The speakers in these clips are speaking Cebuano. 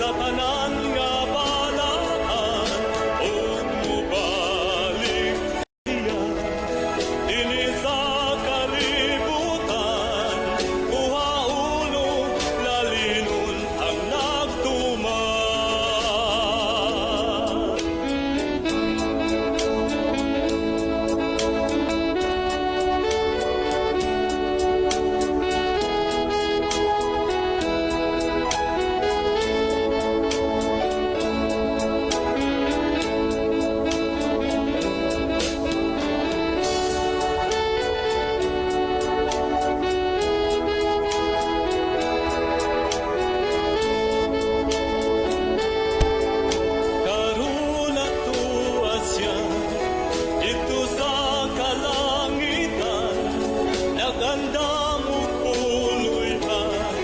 Sa tanan nga balaan ug mubalik siya dinhi sa kalibutan, kuha ulo lalinon ang nagtuman. Karon tuwa siya didto sa kalangitan, nagandam og puloy-an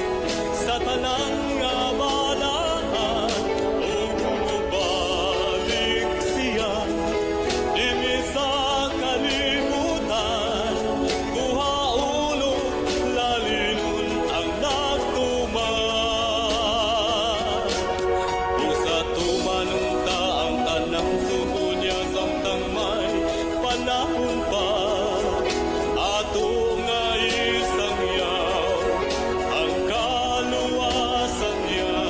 sa tanan nga balaan ug mobalik siya dinhi sa kalibutan, kuha ulo lalinon ang nagtuman. Busa tumanon ta ang tanang sugo niya samtang may panahon pa. Ato nga isangyaw ang kaluwasan niya.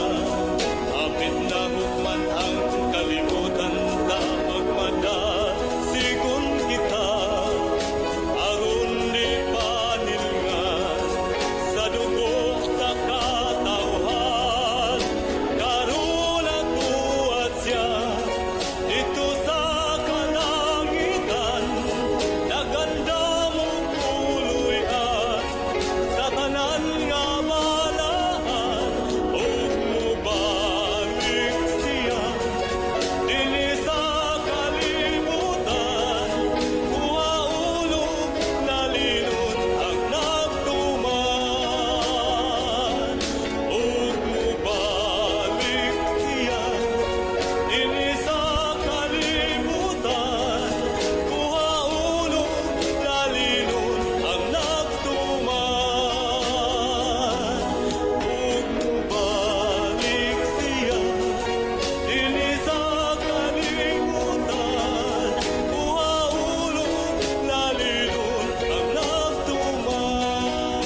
Hapit na hukman ang kalibutan ta, magmadasigon kita. Aron di panilngan sa dugo sa katawhan. Karon tuwa siya didto sa kalangitan, nagandam og puloy-an sa tanan nga balaan ug mobalik siya dinhi sa kalibutan, kuha ulo lalinon ang nagtuman ug mobalik siya dinhi sa kalibutan, kuha ulo lalinon ang nagtuman ug mobalik siya dinhi sa kalibutan, kuha ulo lalinon ang nagtuman,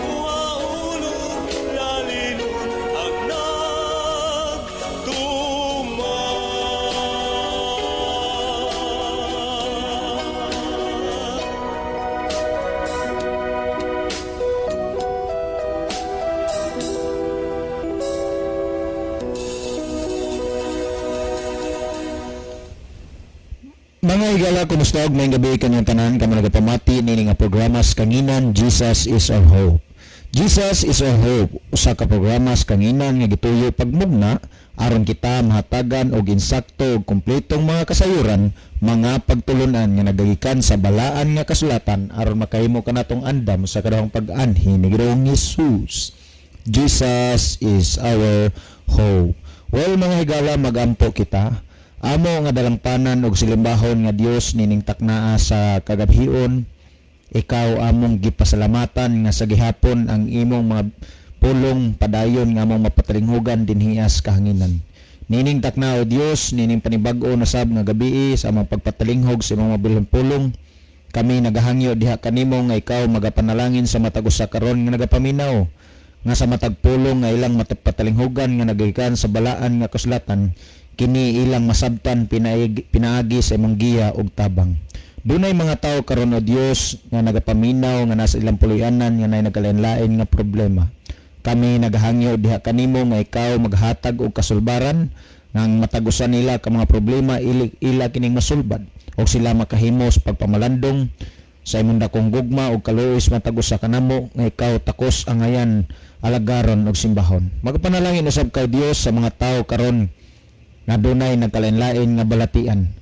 kuha ulo lalinon ang nagtuman. Mga higala, kumusta og maayong gabi kanyang tanan kamo nagapamati niini nga programa sa Kanginan, Jesus is Our Hope. Jesus is Our Hope, usa ka programa sa Kanginan nga gituyo pagmugna aron kita mahatagan og insakto ug kumpletong mga kasayuran, mga pagtulunan nga nagagikan sa balaan nga kasulatan aron makahimo kanatong andam sa kadahong pag-anhi ni Ginoong Hesus. Jesus is our hope. Well, mga higala, magampo kita. Amo nga dalangpanan og silimbahon nga Dios nining taknaa sa kagabhion. Ikaw among gipasalamatan nga sa gihapon ang imong mga pulong padayon nga among mapatalinghugan dinhi sa kahanginan. Nining takna o Dios, nining panibag-o na sab nga gabii sa among pagpatalinghog sa imong mabiling pulong. Kami nagahangyo diha kanimo nga ikaw magapanalangin sa matag usa karon nga nagapaminaw nga sa matag pulong nga ilang matpatalinghugan nga nagagikan sa balaan nga kasulatan, kini ilang masabtan pinaagi sa imong giya ug tabang. Dunay mga tawo karon, o Dios, nga nagapaminaw nga nasa ilang puloy-anan nga nay nagkalain-lain nga problema. Kami nagahangyo diha kanimo nga ikaw maghatag og kasulbaran nga ang matag usa nila ka mga problema ila kining masulbad og sila makahimo sa pagpamalandong sa imong dakong gugma ug kaluoy sa matag usa kanamo nga ikaw takos angayan, alagaron ug simbahon. Magpanalangin usab kay Dios sa mga tawo karon nga dunay nagkalain-lain nga balatian.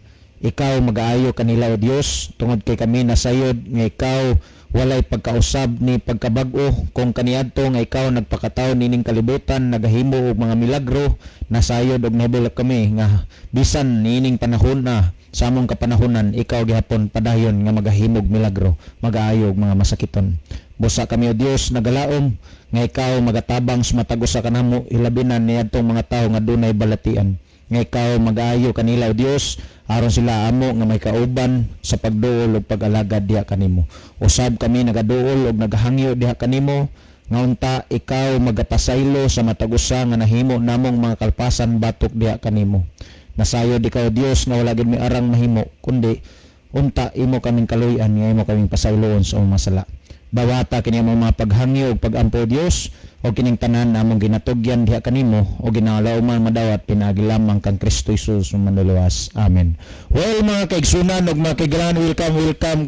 Ikaw magaayo kanila, o Dios, tungod kay kami nasayod nga ikaw walay pagkausab ni pagkabag-o kung kaniadto nga ikaw nagpakatawo nining kalibutan, nagahimo og mga milagro, nasayod og nahibalo kami nga bisan niining panahon na sa among kapanahonan, ikaw gihapon padayon nga magahimog milagro, magaayo og mga masakiton. Busa kami, o Dios, nagalaom Nga ikaw magatabang sa matag usa kanamo, hilabi na niadtong mga tawo nga dunay balatian. Nga ikaw mag-ayo kanila, O Dios, aron sila amo nga may kauban sa pagduol ug pag-alagad diha kanimo. Usab kami nagaduol ug nagahangyo diha kanimo nga unta ikaw magapasaylo sa matag usa nga nahimo namong mga kalpasan batok diha kanimo. Nasayod ikaw, Dios, nga wala gid mi arang mahimo kundi unta imo kaming kaluy-an nga imo kaming pasayloon sa among masala. Dawata kini among mga paghangyo ug pagampo, Dios, o kining tanan among ginatugyan diha kanimo o ginalauman madawat pinaagi lamang kang Kristo Jesus nga manluluwas. Amen. Well, mga kaigsunan ug mga kaigalan, welcome, welcome,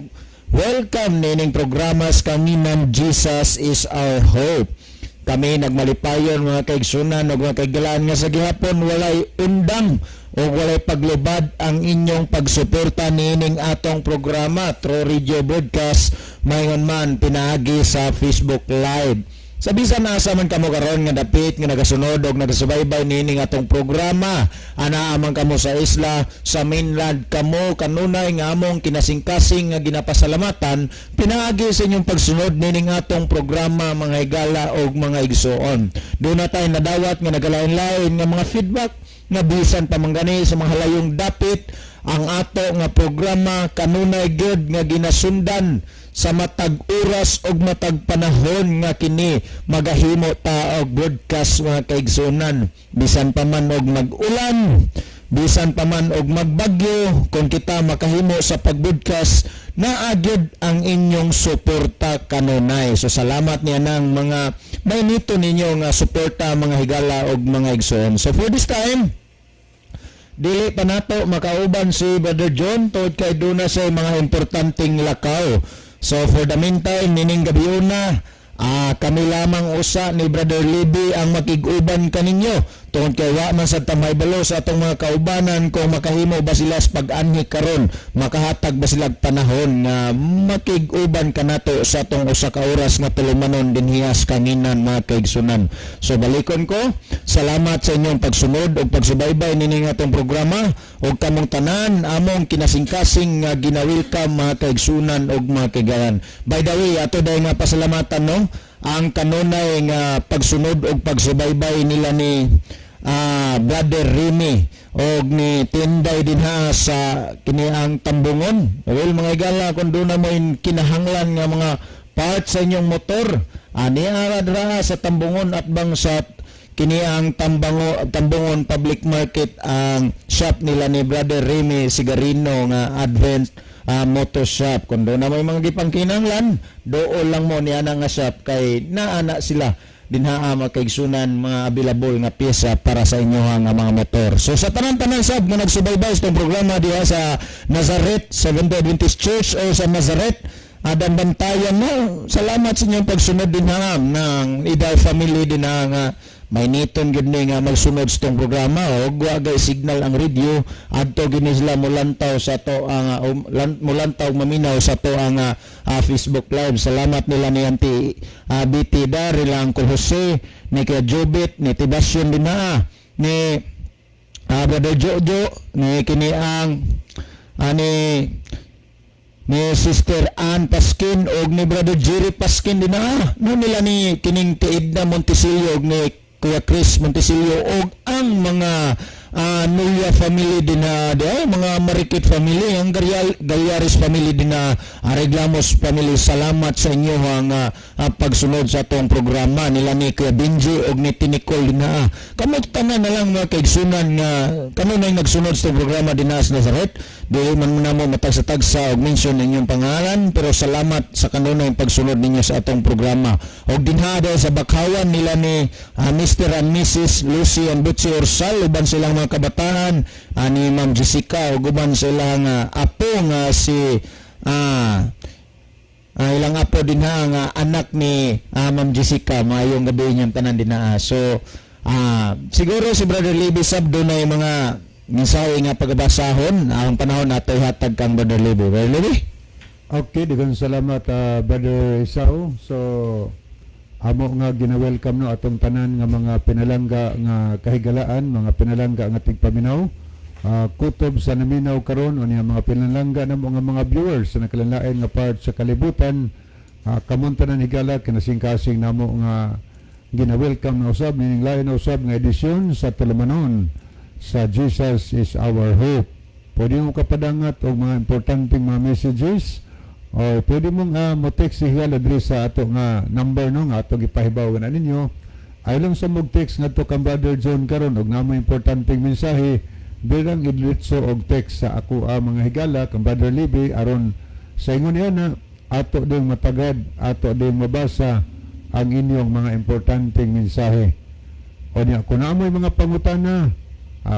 welcome nining programa sa Kanginan, Jesus is Our Hope. Kami nagmalipayon, mga kaigsunan ug mga kaigalan, nga sa gihapon walay undang o walay paglubad ang inyong pagsuporta niining atong programa through radio broadcast, maingon man pinaagi sa Facebook Live. Sa bisan asa man kamo karon nga dapit nga nagasunod og nagasubaybay niining atong programa, anaa man kamo sa isla, sa mainland, kamo kanunay nga among kinasingkasing nga ginapasalamatan pinaagi sa inyong pagsunod niining atong programa, mga higala og mga igsuon. Duna tay nadawat nga nagalain-lain nga mga feedback nga bisan pa man gani sa mga halayong dapit, ang ato nga programa kanunay gyud nga ginasundan sa matag oras og matag panahon nga kini magahimo ta og broadcast, mga kaigsunan. Bisan pa man og mag-ulan, bisan pa man og magbagyo, kung kita makahimo sa pag-broadcast, naa gyud ang inyong suporta kanunay. So salamat niya ng mga may nito ninyo nga suporta, mga higala og mga igsoon. So for this time, dili pa nato makauban si Brother John tungod kay duna sa mga importanteng lakaw. So for the meantime, nining gabiuna, kami lamang usa ni Brother Libby ang makig-uban kaninyo tungod kay wa man sa tamay balo sa atong mga kaubanan kung makahimo ba sila sa pag-anhi karon, makahatag ba sila panahon nga makig-uban kanato sa atong usa ka oras nga tulumanon dinhiya sa Kanginan, mga kaigsunan. So balikon ko, salamat sa inyong pagsunod ug pagsubaybay nining atong programa ug kamong tanan among kinasingkasing nga gina-welcome, mga kaigsunan ug mga kaigalan. By the way, ato dahil nga pasalamatan, no, ang kanunay nga pagsunod ug pagsubaybay nila ni Brother Remy og ni Tinday dinha sa kini ang Tambungon. Well, mga igala, kung duna mo in kinahanglan nga mga parts sa inyong motor, ani ara dra sa Tambungon at bang sa kini ang Tambungon Public Market ang shop nila ni Brother Remy Sigarino nga Advent Motor Shop. Kung duna mo mga gipangkinahanglan, dool lang mo niya nga shop kay naana sila dinhaa, mga kaigsunan, mga available nga pyesa para sa inyo nga mga motor. So sa tanan-tanan sab nga nagsubaybay sa itong programa diha sa Nazareth Seventh Adventist Church o sa Nazareth Adam Bantayan, no, salamat sa inyong pagsunod dinha ng Idaw family dinha nga may niton gid ni nga magsunod sa itong programa og wa gay signal ang radio, adto gini sila mulantaw sa to ang mulantaw maminaw sa to ang Facebook Live. Salamat nila ni Auntie BT Dar, nila Uncle Jose, ni Kuya Jobit, ni Tibasyon dinha, ni Brother Jojo, ni kini ang ni Sister Ann Paskin og ni Brother Jerry Paskin din na, no, nila ni kining Tiidna Montesilio og ni Kuya Chris Montesilio og ang mga Nuya family din na di ay mga Marikit family, ang Galyaris family din na Reglamos family. Salamat sa inyo ang pagsunod sa atong programa nila ni Kuya Benji og ni Tinicol din na. Kamo tanan na lang, mga kaigsunan, nga kanunay nagsunod sa atong programa din sa Nazareth. Dili man namo matagsa-tagsa og mention inyong pangalan, pero salamat sa kanunay pagsunod ninyo sa atong programa. Og dinha dahil sa Bakhawan nila ni Mr. and Mrs. Lucy and Butchie Orsal uban silang mga kabataan, ni Ma'am Jessica ug uban silang apo nga si ilang apo din ha nga anak ni Ma'am Jessica. Maayong gabi inyong tanan din ha. So siguro si Brother Libby sab dunay mga mensahe nga pagabasahon. Ang panahon nato hatag kang Brother Libby. Brother Libby. Okay, daghang salamat, Brother Isao. So amo nga gina-welcome, no, atong tanan nga mga pinalangga nga kahigalaan, mga pinalangga nga tigpaminaw. Kutob sa naminaw karon unya mga pinalangga namo nga mga viewers sa nakalanlain nga part sa kalibutan. Kamon tanan higala, kinasingkasing namo nga Gina-welcome na usab nining lain na usab nga edisyon sa tulumanon sa Jesus is Our Hope. Pwede mo kapadangat og mga importanteng mga messages or pwede mong mo text si higala diri sa ato nga number, no, nga ato gipahibaw na ninyo. Ay lang sa mog text ngadto kang Brother John karon og namo importanteng mensahe bilang idritso og text sa ako ang mga higala kang Brother Libby aron sa ingon niya na ato ding matagad, ato ding mabasa ang inyong mga importanteng mensahe. O niya, kung naamoy mga pangutana,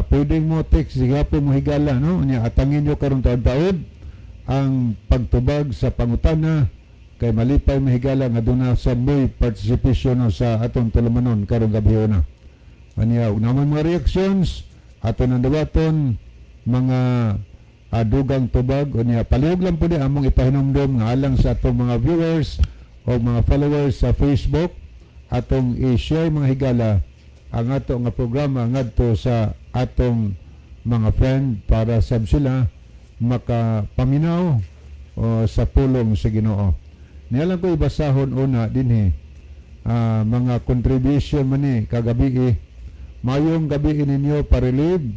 pwedeng mo text, sige po mo higala, no? Niya, atangin nyo karon taod-taod ang pagtubag sa pangutana kay malipay mahigala nga duna sa moy participation, no, sa atong tulumanon karong gabi na. Aniya, ug naman mga reactions ato nang dawaton mga dugang tubag. Unya palihog lang po ni among ipahinumdom nga alang sa atong mga viewers o mga followers sa Facebook, atong i-share mga higala ang ato nga programa ngadto sa atong mga friend para sab sila makapaminaw o sa pulong sa Ginoo. Niya lang ko ibasahon una dinhi mga contribution man ni kagabi. Mayong gabi ninyo, parilib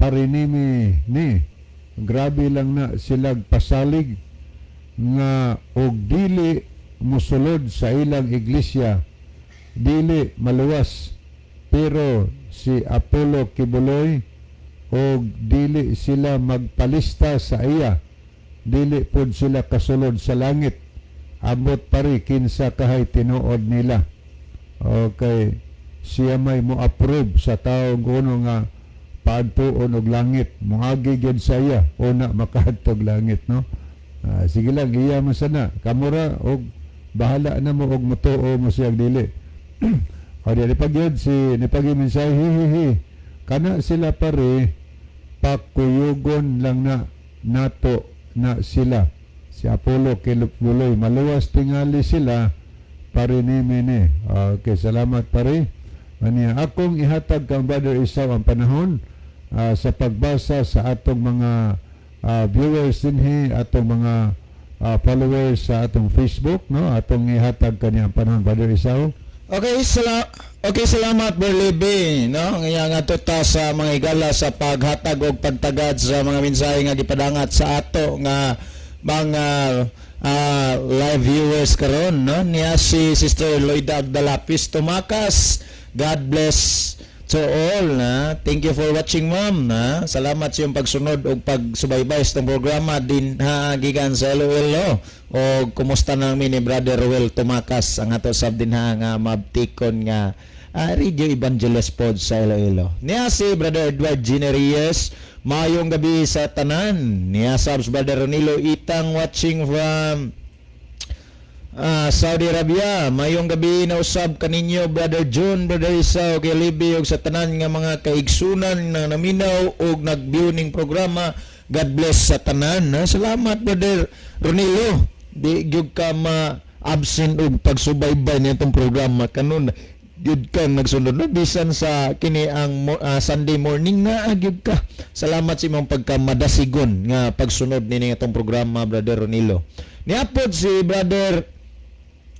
parinimi ni grabe lang na silag pasalig nga og dili musulod sa ilang iglesia dili maluwas, pero si Apollo Quiboloy og dili sila magpalista sa iya dili pud sila kasulod sa langit. Amot pare kinsa kahay tinuod nila. Okay, siya may mo approve sa taong kuno nga paadtuon og langit, moagi gyud sa iya una makaadtog langit, no? Sige lang, iya man sana kamura og bahala na mo og motuo mo siyang dili. O di nipagyud si nipagi mensahe, hihihi kana sila pare, pakuyugon lang na nato na sila si Apollo Quiboloy, maluwas tingali sila pare ni mene. Okay, salamat pare. Aniya akong ihatag kang Brother Isaw ang panahon sa pagbasa sa atong mga viewers dinhi, atong mga followers sa atong Facebook, no? Atong ihatag kaniya ang panahon, Brother Isaw. Okay, salamat, Berlibe, no? Nga nga ta sa mga higala sa paghatag og pagtagad sa mga mensahe nga gipadangat sa ato nga mga live viewers karon, no? Niya si Sister Loida Agdalapis Tumakas. God bless to all, na. Thank you for watching, ma'am, na. Salamat sa iyong pagsunod ug pagsubaybay sa itong programa din ha gikan sa Iloilo. O kumusta nami ni Brother Ruel Tumakas ang ato sab din ha nga mabtikon nga radio evangelist pod sa Iloilo. Niya si Brother Edward Generiyes, mayong gabi sa tanan. Niya sabs Brother Ronilo Itang watching from Saudi Arabia. Mayong gabi na usab kaninyo, Brother John, Brother Isaw, kay Libby ug sa tanan nga mga kaigsunan na naminaw ug nag-view ning programa. God bless sa tanan. Ha? Salamat, Brother Ronilo. Di gyud ka ma absent og pagsubaybay nitong programa kanon gyud kang nagsunod, no? Bisan sa kini ang Sunday morning na gyud ka. Salamat sa imong pagkamadasigon nga pagsunod nini itong programa, Brother Ronilo. Niapod si Brother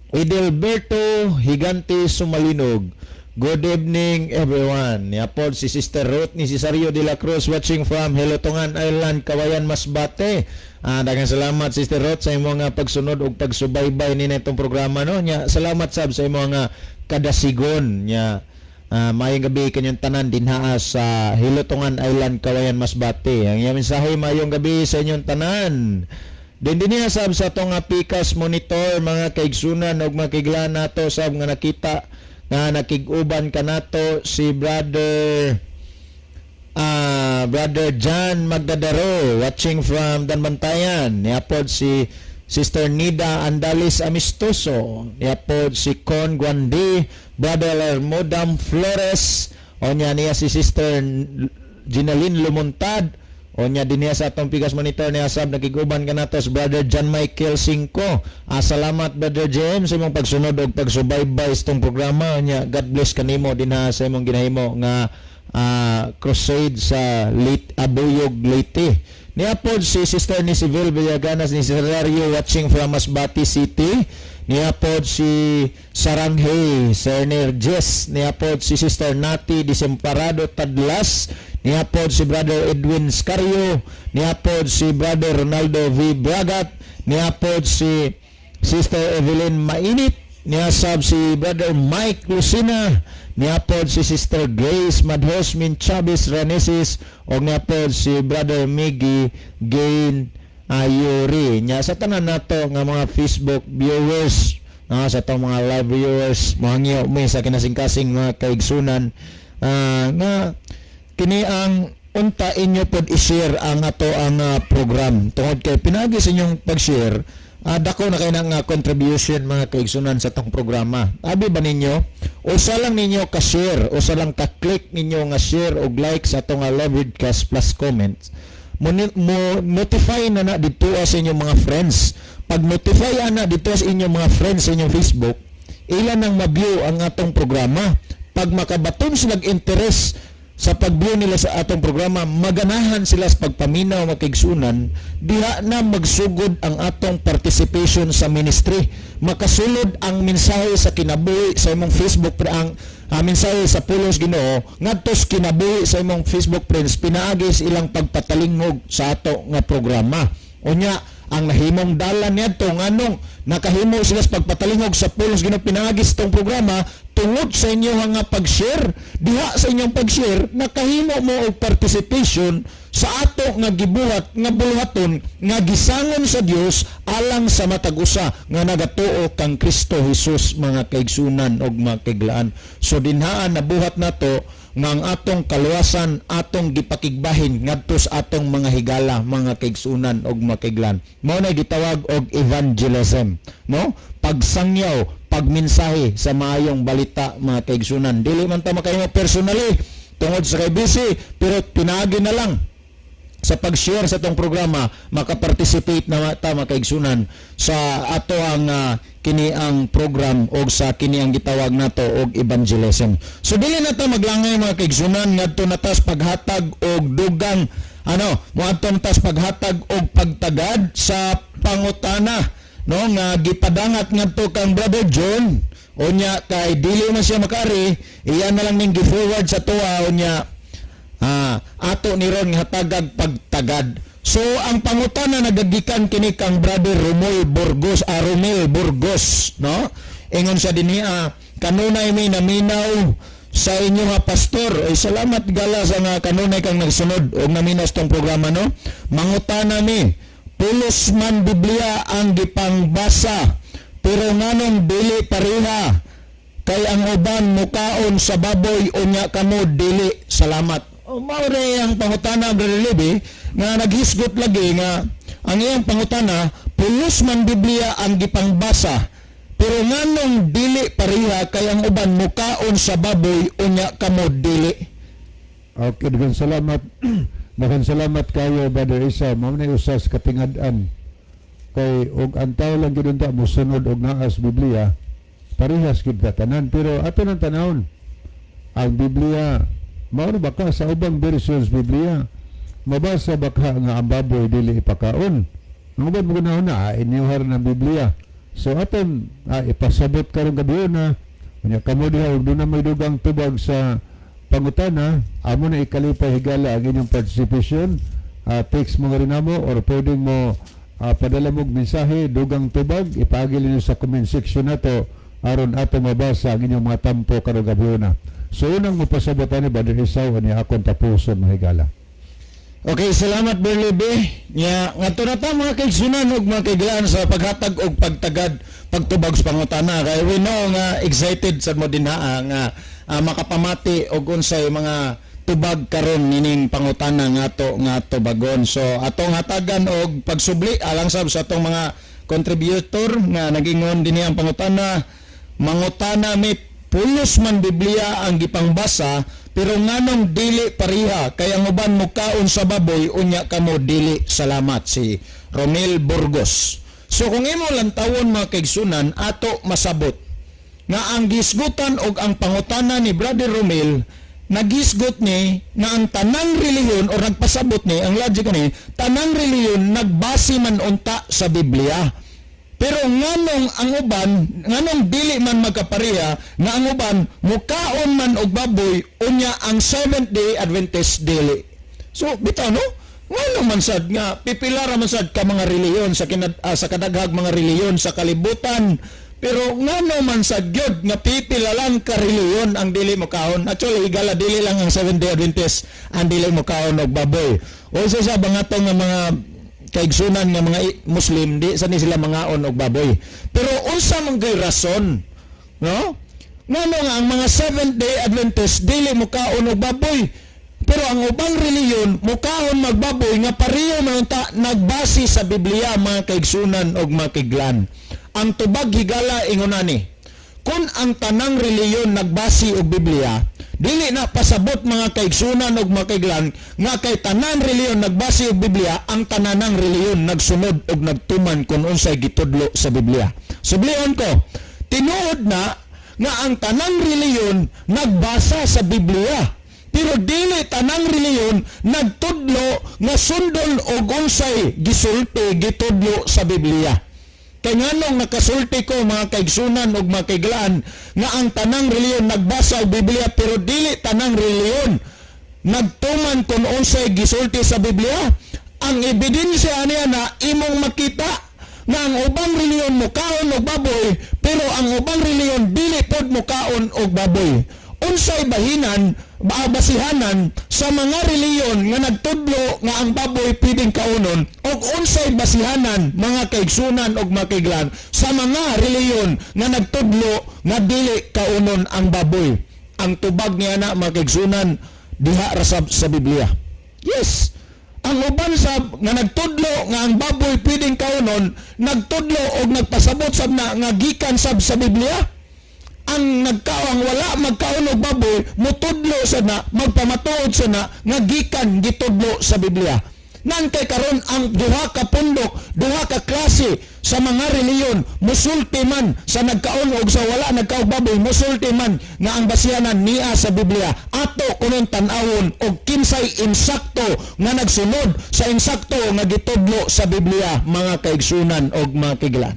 Edelberto Higante Sumalinog. Good evening, everyone. Niapod si Sister Ruth ni Cesario de la Cruz watching from Hilutungan Island, Kawayan, Masbate. Daghang salamat, Sister Ruth, sa imong nga pagsunod ug pagsubaybay nini itong programa, no. Nya salamat sab sa imong nga kadasigon nya. Maayong gabi kanyang tanan dinhaa sa Hilutungan Island, Kawayan, Masbate. Ang iyang mensahe, maayong gabi sa inyong tanan. Din din niya sab sa atong nga Pikas monitor, mga kaigsunan ug mga kaiglan nato sab nga nakita nga nakig-uban kanato si Brother John Magdadaro watching from Danbantayan. Niapod si Sister Nida Andalis Amistoso. Niapod si Con Guandi, Brother Hermodam Flores, onya niya si Sister Ginaline Lumuntad. Onya din niya sa atong Pikas Monitor niya sab nakiguban kanato si Brother John Michael Cinco. Salamat, Brother James, sa imong pagsunod og pagsubaybay sa itong programa. Nya God bless kanimo dinha sa imong ginahimo nga crusade sa Late Abuyog, Leyte. Niya pod si Sister ni Civil Villaganas ni Celario, watching from Masbate City. Niya pod si Saranghe Cerner Jess. Niya pod si Sister Nati Disemparado Tadlas. Niya pod si Brother Edwin Scario. Niya pod si Brother Ronaldo V. Bragat. Niya pod si Sister Evelyn Mainit. Niya sab si Brother Mike Lucina. Niya pod si Sister Grace Madhosmin Chavez Ranesis o niya pod si Brother Miggy Gain Ayuri. Nya sa tanan nato nga mga Facebook viewers, no, sa atong mga live viewers, mohangyo mi sa kinasingkasing mga kaigsunan nga kini ang unta inyo pod i-share ang ato ang program tungod kay pinagi sa inyong pag-share, dako na kay nga contribution, mga kaigsunan, sa atong programa. Abi ba ninyo, usa lang ninyo ka-share, usa lang ka-click ninyo nga share og like sa atong live broadcast plus comments, mo notify na na dito sa inyong mga friends. Pag notify ana dito sa inyong mga friends sa inyong Facebook, ilan nang ma-view ang atong programa. Pag makabaton sila interest sa pag-view nila sa atong programa, maganahan sila sa pagpaminaw, mga kaigsunan, diha na magsugod ang atong participation sa ministry. Makasulod ang mensahe sa kinabuhi sa imong Facebook pre, ang mensahe sa pulong Ginoo ngadto sa kinabuhi sa imong Facebook friends pinaagi sa ilang pagpatalingog sa ato nga programa. Unya, ang nahimong dalan niadto nganong nakahimo sila sa pagpatalingog sa pulong Ginoo pinaagi sa itong programa tungod sa inyo nga pag-share. Diha sa inyong pag-share, nakahimo mo og participation sa ato nga gibuhat nga buluhaton nga gisangon sa Dios alang sa matag usa nga nagatuo kang Kristo Jesus, mga kaigsunan og mga kaiglaan. So dinhaan nabuhat nato nga ang atong kaluwasan atong gipakigbahin ngadto sa atong mga higala, mga kaigsunan og mga kaiglaan. Mao na gitawag og evangelism, no, pagsangyaw, pagmensahe sa maayong balita, mga kaigsunan. Dili man ta makahimo personally tungod sa kay busy, pero pinaagi na lang sa pag-share sa atong programa, makaparticipate na ta, mga kaigsunan, sa ato ang kini ang program og sa kini ang gitawag nato og evangelism. So dili na ta maglangay, mga kaigsunan, ngadto na tas paghatag og dugang ano, moadto na tas paghatag og pagtagad sa pangutana, no, nga gipadangat ngadto kang Brother John. Unya kay dili man siya makaari, iya na lang ning gi-forward sa tuwa. Unya ato ni ron nga hatagag pagtagad. So ang pangutana nagagikan kini kang Brother Romel Burgos, Romel Burgos, no? Ingon sa dinhi, kanunay mi naminaw sa inyo nga pastor. Ay, salamat gala sa nga kanunay kang nagsunod og naminaw sa tong programa, no. Mangutana mi, pulos man Biblia ang gipangbasa, pero nganong dili pareha kay ang uban mukaon sa baboy unya kamo dili? Salamat. O, mao rin ang pangutana, Brother Libby, nga naghisgot lagi nga ang iyang pangutana, pulos man Biblia ang gipangbasa, pero nganong dili pareha kay ang uban mukaon sa baboy unya kamo dili? Okay, daghang salamat. Daghang salamat kayo, Brother Isa. Mao na usas katingad-an. Kay og ang tao lang gyud unta mosunod og naas Biblia, parehas gyud katanan, pero ato nang tanawon. Ang Biblia, mao ba ka sa ubang versions Biblia, mabasa ba ka nga ang baboy dili ipakaon? Ang uban mo na inyuhar ng Biblia. So aton ipasabot karong gabi na unya kamo diha og duna may dugang tubag sa pangutana, amo na ikalipay, higala, ang inyong participation. Text mo nga rin namo or pwedeng mo padala mo og mensahe, dugang tubag, ipaagil ninyo sa comment section nato aron ato mabasa ang inyong mga tampo karong gabi na. So unang mopasabot ani Brother Esau ani akong tapuson, mahigala. Okay, salamat, Berlebe. Nya ngadto na ta, mga kaigsunan ug mga kaiglaan, sa paghatag og pagtagad, pagtubag sa pangutana. Kay we know nga excited sad mo dinha nga makapamati og unsay mga tubag karon nining pangutana nga ato nga tubagon. So atong hatagan og pagsubli alang sab sa atong mga contributor nga nagingon dinhi ang pangutana: Mangutana mi, pulos man Biblia ang gipangbasa, pero nganong dili pareha kay ang uban mukaon sa baboy unya kamo dili? Salamat. Si Romel Burgos. So kung imo lantawon, mga kaigsunan, ato masabot nga ang gisgutan og ang pangutana ni Brother Romel Nagisgot ni nga ang tanang relihiyon or nagpasabot ni ang logic ni tanang relihiyon nagbase man unta sa Biblia. Pero nganong ang uban, nganong dili man magkapareha nga ang uban mukaon man og baboy, unya ang Seventh Day Adventist dili? So bitaw, no? Ngano man sad nga pipila ra man sad ka mga relihiyon sa kadaghag mga relihiyon sa kalibutan? Pero ngano man sad gyud nga pipila lang ka relihiyon ang dili mokaon? Actually, higala, dili lang ang Seventh Day Adventist ang dili mokaon og baboy. Also sa bangatong nga mga kaigsunan nga mga Muslim, di sa ni sila mangaon og baboy. Pero unsa man kay rason, no? Ngano nga ang mga Seventh Day Adventist dili mokaon og baboy? Pero ang ubang relihiyon mukaon magbaboy nga pareho man unta nagbase sa Biblia, mga kaigsunan og mga kaiglan? Ang tubag, higala, ingon ani. Kung ang tanang relihiyon nagbase og Biblia, dili na pasabot, mga kaigsunan og mga kaiglan, nga kay tanan relihiyon nagbase og Biblia, ang tananang relihiyon nagsunod og nagtuman kung unsay gitudlo sa Biblia. Sublion ko, tinuod na nga ang tanang relihiyon nagbasa sa Biblia. Pero dili tanang relihiyon nagtudlo nga sundon og unsay gisulti, gitudlo sa Biblia. Kay nganong nakasulti ko, mga kaigsunan ug mga kaiglaan, nga ang tanang relihiyon nagbasa og Biblia pero dili tanang relihiyon nagtuman kung unsay gisulti sa Biblia? Ang ebidensya niya na imong makita nga ang ubang relihiyon mukaon og baboy, pero ang ubang relihiyon dili pod mukaon og baboy. Unsay bahinan ba, basihanan sa mga relihiyon nga nagtudlo nga ang baboy pwedeng kaunon ug unsay basihanan, mga kaigsunan ug mga kaiglan, sa mga relihiyon nga nagtudlo nga dili kaunon ang baboy? Ang tubag niya na, mga kaigsunan, diha ra sab sa Biblia. Yes. Ang uban sab nga nagtudlo nga ang baboy pwedeng kaunon, nagtudlo og nagpasabot sab na nga gikan sab sa Biblia. Ang nagkaon, wala magkaon og baboy, mutudlo sa na, magpamatuod sa na nga gikan gitudlo sa Biblia. Nan kay karon ang duha ka pundok, duha ka klase sa mga relihiyon, musulti man sa nagkaon og sa wala nagkaon baboy, musulti man nga ang basihanan niya sa Biblia. Ato kunon tan-awon og kinsay insakto nga nagsunod sa insakto nga gitudlo sa Biblia, mga kaigsunan og mga kaiglan.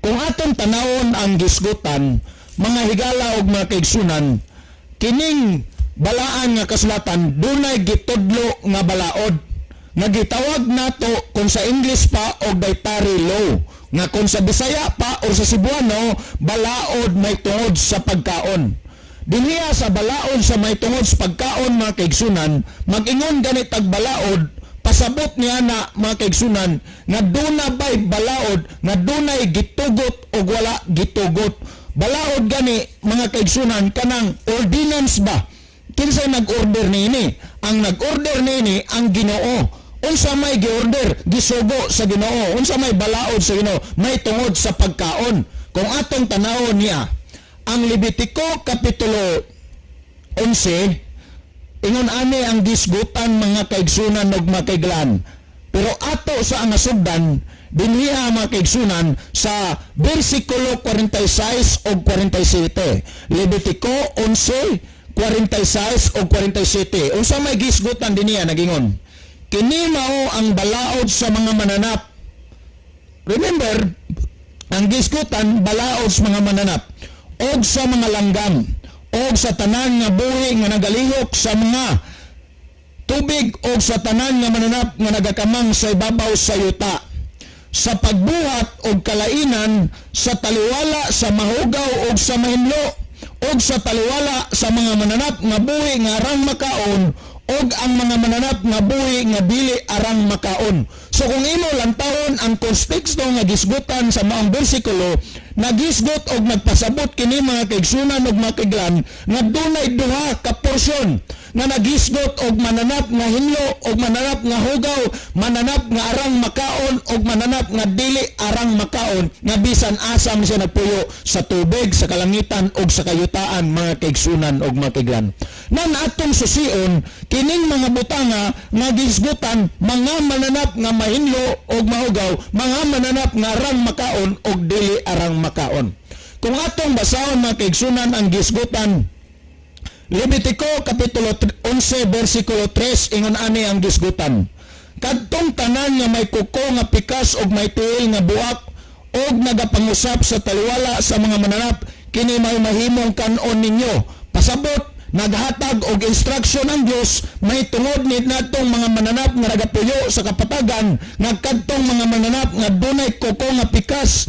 Kung atong tanawon ang gisgutan, mga higala og mga kaigsunan, kining balaan nga kasulatan dunay gitudlo nga balaod nga gitawag nato kung sa English pa og dietary law, nga kung sa Bisaya pa o sa Cebuano, balaod may tungod sa pagkaon. Dinhiya sa balaod sa may tungod sa pagkaon, mga kaigsunan, mag-ingon ganit tag balaod, pasabot niya na, mga kaigsunan, nga duna bay balaod nga dunay gitugot o wala gitugot. Balaod gani, mga kaigsunan, kanang ordinance ba? Kinsay nag-order niini? Ang nag-order niini ang Ginoo. Unsa may gi-order? Gisugo sa Ginoo. Unsa may balaod sa Ginoo may tungod sa pagkaon? Kung atong tanawon niya ang Levitico kapitulo 11, ingon ani ang gisgutan, mga kaigsunan ug mga kaiglan. Pero ato sa ang nasugdan dinhiha, mga kaigsunan, sa bersikulo 46 ug 47. Levitico 11, 46 ug 47. Unsa may gisgutan dinhiya? Nagingon, "Kini mao ang balaod sa mga mananap." Remember, ang gisgutan, balaod sa mga mananap og sa mga langgam og sa tanan nga buhi nga nagalihok sa mga tubig og sa tanan nga mananap nga nagakamang sa ibabaw sa yuta, sa pagbuhat og kalainan sa taliwala sa mahugaw og sa mahinlo og sa taliwala sa mga mananap nga buhi nga arang makaon og ang mga mananap nga buhi nga dili arang makaon. So kung imo lantawon ang konteksto nga gisgutan sa maong bersikulo, nagisgot og nagpasabot kini, mga kaigsunan og mga kaiglan, nga dunay duha ka porsyon nga nagisgot og mananap nga hinlo og mananap nga hugaw, mananap nga arang makaon og mananap nga dili arang makaon, nga bisan asa man siya nagpuyo sa tubig, sa kalangitan og sa kayutaan, mga kaigsunan og mga kaiglan. Nan atong susion kining mga butanga nga gisgutan, mga mananap nga mahinlo og mahugaw, mga mananap nga arang makaon og dili arang makaon. Kung atong basahon, mga kaigsunan, ang gisgutan Levitico kapitulo 11 versikulo 3, ingon ani ang gisgutan: "Kadtong tanan nga may kuko nga pikas og may tiil nga buak og nagapangusap sa taliwala sa mga mananap, kini may mahimong kanon ninyo." Pasabot, naghatag og instruction ang Dios may tungod ni natong mga mananap nga nagapuyo sa kapatagan, nga kadtong mga mananap nga dunay kuko nga pikas,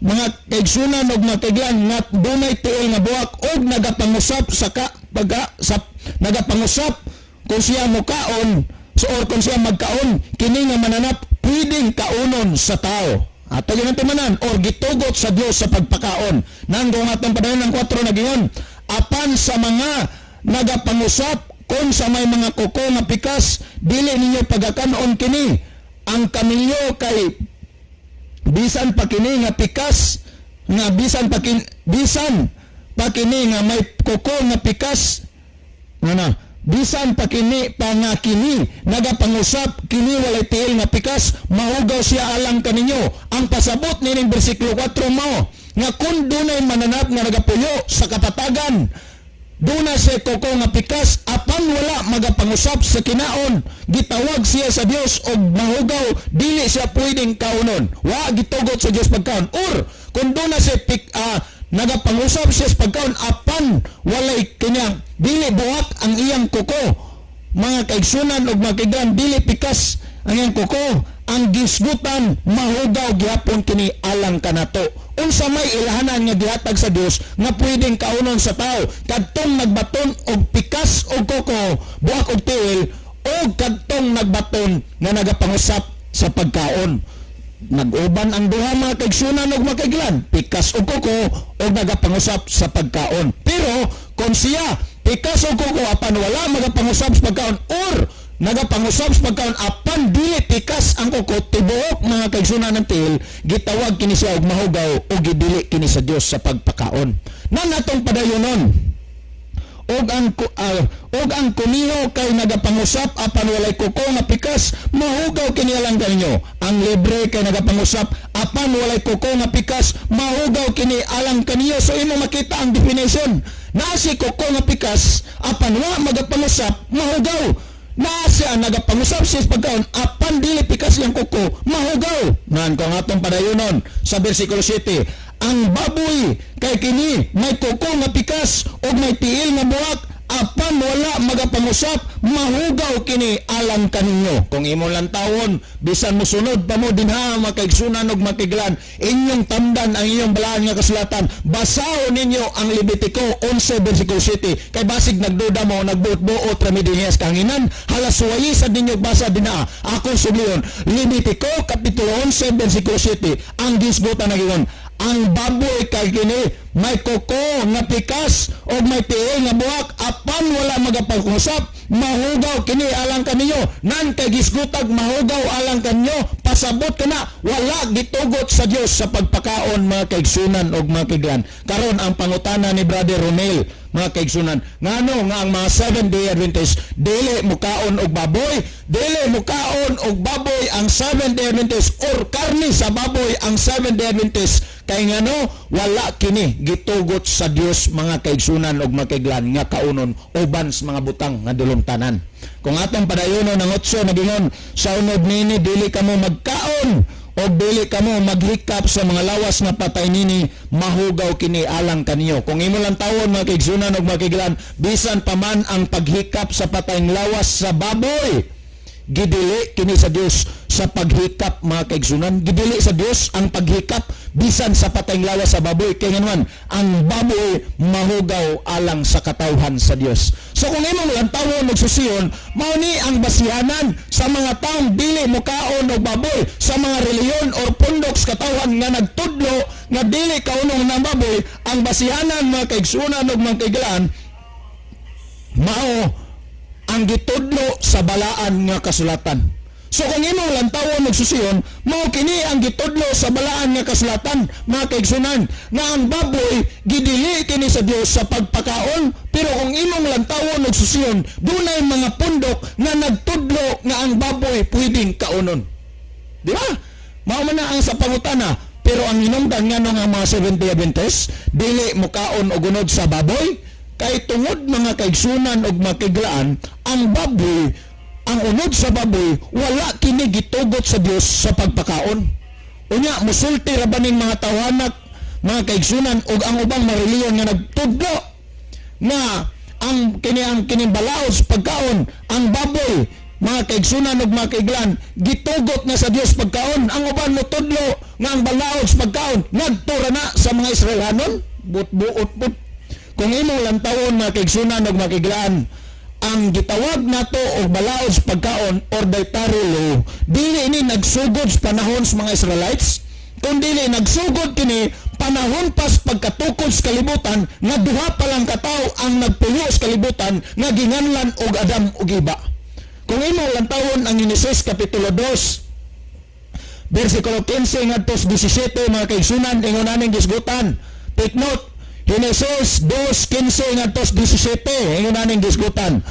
mga kaigsunan og mga kaiglan, nga dunay tiil nga buak og nagapangusap sa ka, pagka, sa nagapangusap, kung siya mokaon so or kung siya magkaon kini nga mananap, pwedeng kaunon sa tao ato ginantimanan or gitugot sa Dios sa pagpakaon. Nanggo nga atong padayon ng 4, nagingon, "Apan sa mga nagapangusap, kung sa may mga kuko nga pikas, dili ninyo pagakanon kini. Ang kamilyo kay bisan pa kini nga pikas nga bisan pa kini nga may kuko nga pikas nga na bisan pa kini pa nga kini nagapangusap, kini walay tiil nga pikas, mahugaw siya alang kaninyo." Ang pasabot nining bersikulo 4 mao nga kung dunay mananap nga nagapuyo sa kapatagan, duna siya kuko nga pikas apan wala magapangusap sa kinaon, gitawag siya sa Dios og mahugaw, dili siya pwedeng kaunon, wa gitugot sa Dios pagkaon. Or kung duna siya nagapangusap siya sa pagkaon apan walay kanyang dili buhat ang iyang kuko, mga kaigsunan og mga kaiglan, dili pikas ang iyang kuko, ang gisgutan mahugaw gihapon kini alang kanato. Unsa may ilahanan nga gihatag sa Dios nga pwedeng kaunon sa tao? Kadtong nagbaton og pikas og kuko, buak og tiil, o kadtong nagbaton nga nagapangusap sa pagkaon. Nag-uban ang duha, mga kaigsunan og mga kaiglan, pikas og kuko og nagapangusap sa pagkaon. Pero kung siya pikas og kuko apan wala magapangusap sa pagkaon, or nagapangusap sa pagkaon apan dili pikas ang kuko, tibuok, mga kaigsunan ng tiil, gitawag kini siya og mahugaw o gidili kini sa Dios sa pagpakaon. Nan atong padayonon. "Og ang kuniho kay nagapangusap apan walay kuko nga pikas, mahugaw kini alang kaninyo. Ang lebre kay nagapangusap apan walay kuko nga pikas, mahugaw kini alang kaninyo." So imo makita ang definition. Naa si kuko nga pikas apan wa magapangusap, mahugaw. Naa siya nagapangusap siya sa pagkaon apan dili pikas iyang kuko, mahugaw. Nan kung atong padayonon sa versikulo 7, "Ang baboy kay kini may kuko nga pikas ug may tiil nga buak apan wala magapangusap, mahugaw kini alang kaninyo." Kung imo lang tawon, bisan mosunod pa mo dinha, makaigsunan og makiglan, inyong tamdan ang inyong balaan nga kasulatan. Basahon ninyo ang Levitico 11 versikulo 7 kay basig nagduda mo, nagbuot-buot ra mi dinhi sa kahanginan, halasuwayi sa ninyo basa dinha. Akong subliyon, Levitico kapitulo 11 versikulo 7, ang gisgutan nagingon, "Ang baboy kay kini may kuko nga pikas o may tiil nga buhak apan wala magapangusap, mahugaw kini alang kaninyo." Nan kay gisgutag mahugaw alang kanyo, pasabot kana wala gitugot sa Dios sa pagpakaon, mga kaigsunan og mga kaiglan. Karon ang pangutana ni Brother Romel, mga kaigsunan, ngano nga ang mga Seventh Day Adventist dili mukaon og baboy? Dili mukaon og baboy ang Seventh Day Adventist or karni sa baboy ang Seventh Day Adventist kay ngano wala kini gitugot sa Dios, mga kaigsunan og mga kaiglan, nga kaunon uban sa mga butang nga dulumtanan. Kung atong padayonon ang 8, nagingon, "Sa unod nini dili kamo magkaon o dili kamo maghikap sa mga lawas nga patay nini, mahugaw kini alang kaninyo." Kung imo lang tawon, mga kaigsunan og mga kaiglan, bisan pa man ang paghikap sa patayng lawas sa baboy, gidili kini sa Dios sa paghikap, mga kaigsunan. Gidili sa Dios ang paghikap bisan sa patayng lawas sa baboy kay nganuman ang baboy mahugaw alang sa katawhan sa Dios. So kung imong lantawon og susiyon, mao ni ang basihanan sa mga taong dili mukaon og baboy, sa mga relihiyon or pundok sa katawhan nga nagtudlo nga dili kaunong ng baboy. Ang basihanan, mga kaigsunan ug mga kaiglan, mao ang gitudlo sa balaan nga kasulatan. So kung imong lantawon og susiyon, mao kini ang gitudlo sa balaan nga kasulatan, mga kaigsunan, nga ang baboy gidili kini sa Dios sa pagpakaon. Pero kung imong lantawon og susiyon, dunay mga pundok nga nagtudlo nga ang baboy pwedeng kaunon. Di ba? Mao man na ang sa pangutana. Pero ang hinungdan, ngano nga mga Seventh Day Adventist dili mukaon og unod sa baboy? Kay tungod, mga kaigsunan og makiglaan, ang baboy, ang unod sa baboy, wala kini gitugot sa Dios sa pagpakaon. Unya, musulti ra ba ning mga tawhanak, mga kaigsunan, ug ang ubang mga reliyon nga nagtudlo nga ang kini, ang kining balaod sa pagkaon, ang baboy, mga kaigsunan ug mga kaiglan, gitugot na sa Dios pagkaon? Ang uban motudlo nga ang balaod sa pagkaon ngadto ra na sa mga Israelhanon. Buot-buot pud. Kung imo lantawon, mga kaigsunan ug mga kaiglaan, ang gitawag nato og balaod sa pagkaon or dietary law, dili ini nagsugod sa panahon sa mga Israelites, kung dili nagsugod kini panahon pas pagkatukod sa kalibutan, nga duha pa lang katawo ang nagpuyo sa kalibutan nga ginganlan og Adam ug Eva. Kung imo lantawon ang Genesis kapitulo 2 versikulo 15 ngadto sa 17, mga kaigsunan, ingon aning gisgutan. Take note, Genesis 2:15 ngadto sa 17, ingon aning gisgutan: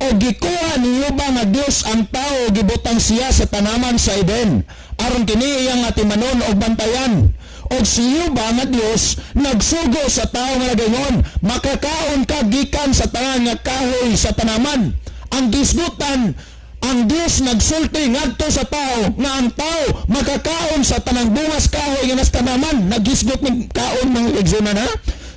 "O gikuha ni Yuba nga Dios ang tao, gibutang siya sa tanaman sa Eden aron kini iyang atimanon og bantayan. Og si Yuba nga Dios nagsugo sa tao nga nagaingon, 'Makakaon ka gikan sa tanan nga kahoy sa tanaman.'" Ang gisgutan, ang Dios nagsulti ngadto sa tao nga ang tao makakaon sa tanang bungas kahoy nga nasa tanaman. Nagisgot ning kaon, mga kaigsunan, ha.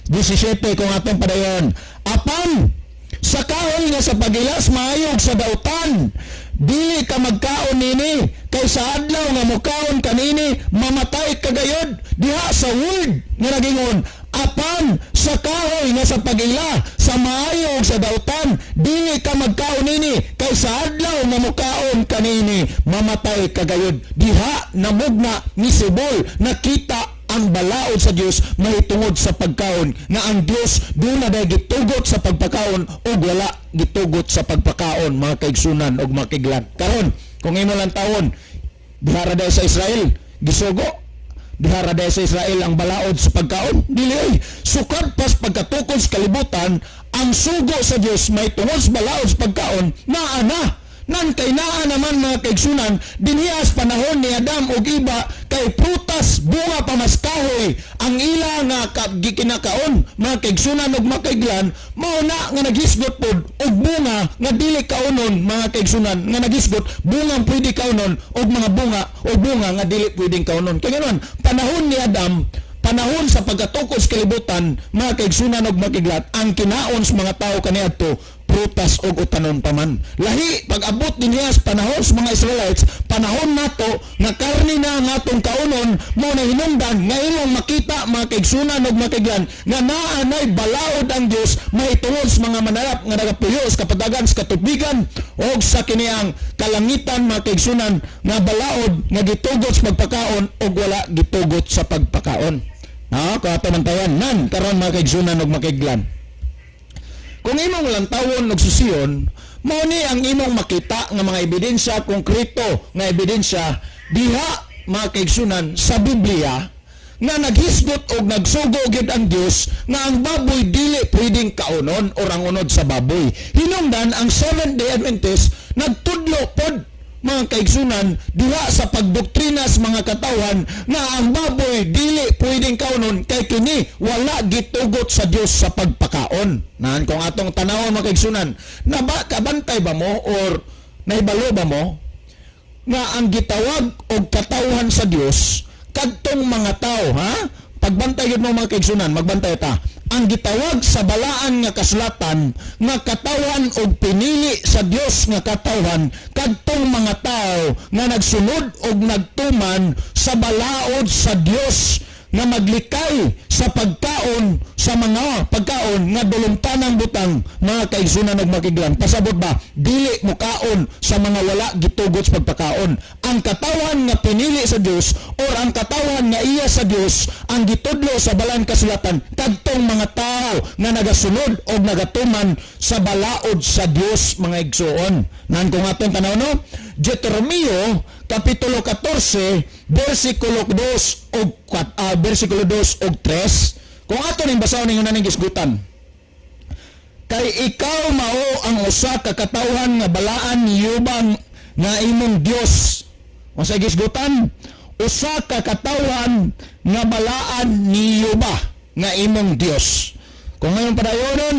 17 kung atong padayon: "Apan sa kahoy nga sa pag-ila sa maayo ug sa dautan, dili ka magkaon nini, kay sa adlaw nga mukaon kanini, mamatay ka gayod." Diha sa word nga nagingon, "Apan sa kahoy nga sa pag-ila sa maayo ug sa dautan, dili ka magkaon nini, kay sa adlaw nga mukaon kanini, mamatay ka gayod." Diha namugna, misibol, nakita ang balaod sa Dios mahitungod sa pagkaon, nga ang Dios duna day gitugot sa pagpakaon ug wala gitugot sa pagpakaon, mga kaigsunan ug mga kaiglan. Karon, kung imo lantawon, diha ra day sa Israel gisugo, diha ra day sa Israel ang balaod sa pagkaon? Dili oy. Sukad pas pagkatukod sa kalibutan, ang sugo sa Dios mahitungod sa balaod sa pagkaon naa na. Nan kay naa naman, mga kaigsunan, dinhiya sa panahon ni Adam ug Eva, kay prutas, bunga pa mas kahoy ang ila nga gikinakaon, mga kaigsunan ug mga kaiglan. Mao na nga naghisgot pod og bunga nga dili kaunon, mga kaigsunan, nga naghisgot bunga pwede kaunon og mga bunga o bunga nga dili pwedeng kaunon. Kay nganon, panahon ni Adam, panahon sa pagkatukod sa kalibutan, mga kaigsunan ug mga kaiglan, ang kinaon sa mga tao kaniadto prutas og utanon pa man. Lahi pag-abot dinhiya sa panahon sa mga Israelites, panahon nato nga karni na ang atong kaunon, mo na hinungdan nga imong makita, mga kaigsunan ug mga kaiglan, nga naa nay balaod ang Dios mahitungod sa mga manalap nga nagapuyo sa kapadagan, sa katubigan og sa kiniang kalangitan, mga kaigsunan, nga balaod nga gitugot sa pagpakaon ug wala gitugot sa pagpakaon. Ha, kung ato mantayan nan karon, mga kaigsunan ug mga kaiglan. Kung imong lantawon og susiyon, mao ni ang imong makita nga mga ebidensya, konkreto nga ebidensya diha, mga kaigsunan, sa Biblia nga naghisgot og nagsugo gid ang Dios nga ang baboy dili pwedeng kaunon or ang unod sa baboy. Hinungdan ang Seventh Day Adventist nagtudlo pod, mga kaigsunan, diha sa pagdoktrina sa mga katawan nga ang baboy dili pwedeng kaunon kay kini wala gitugot sa Dios sa pagpakaon. Nan kung atong tanawon, mga kaigsunan, na ba kabantay ba mo or nahibalo ba mo nga ang gitawag og katawhan sa Dios kadtong mga tao, ha? Pagbantay yun mo, mga kaigsunan, magbantay ta. Ang gitawag sa balaan nga kasulatan nga katawhan og pinili sa Dios nga katawhan, kadtong mga tao nga nagsunod og nagtuman sa balaod sa Dios nga maglikay sa pagkaon sa mga pagkaon nga dulumtanang butang, mga kaigsunan ug makiglan. Pasabot ba, dili mukaon sa mga wala gitugot sa pagpakaon. Ang katawan nga pinili sa Dios or ang katawan nga iya sa Dios, ang gitudlo sa balaan kasulatan, kadtong mga tao nga nagasunod og nagatuman sa balaod sa Dios, mga igsuon. Nan kung atong tanaw, no, Deuteronomio kapitulo 14 versikulo 2 og versikulo 2 og 3, kung ato ning basahon, ningon ning gisgutan: "Kay ikaw mao ang usa ka katawhan nga balaan ni Yubang nga imong Dios." Unsa gisgutan? Usa ka katawhan nga balaan ni Yuba nga imong Dios. Kung ngayon padayonon,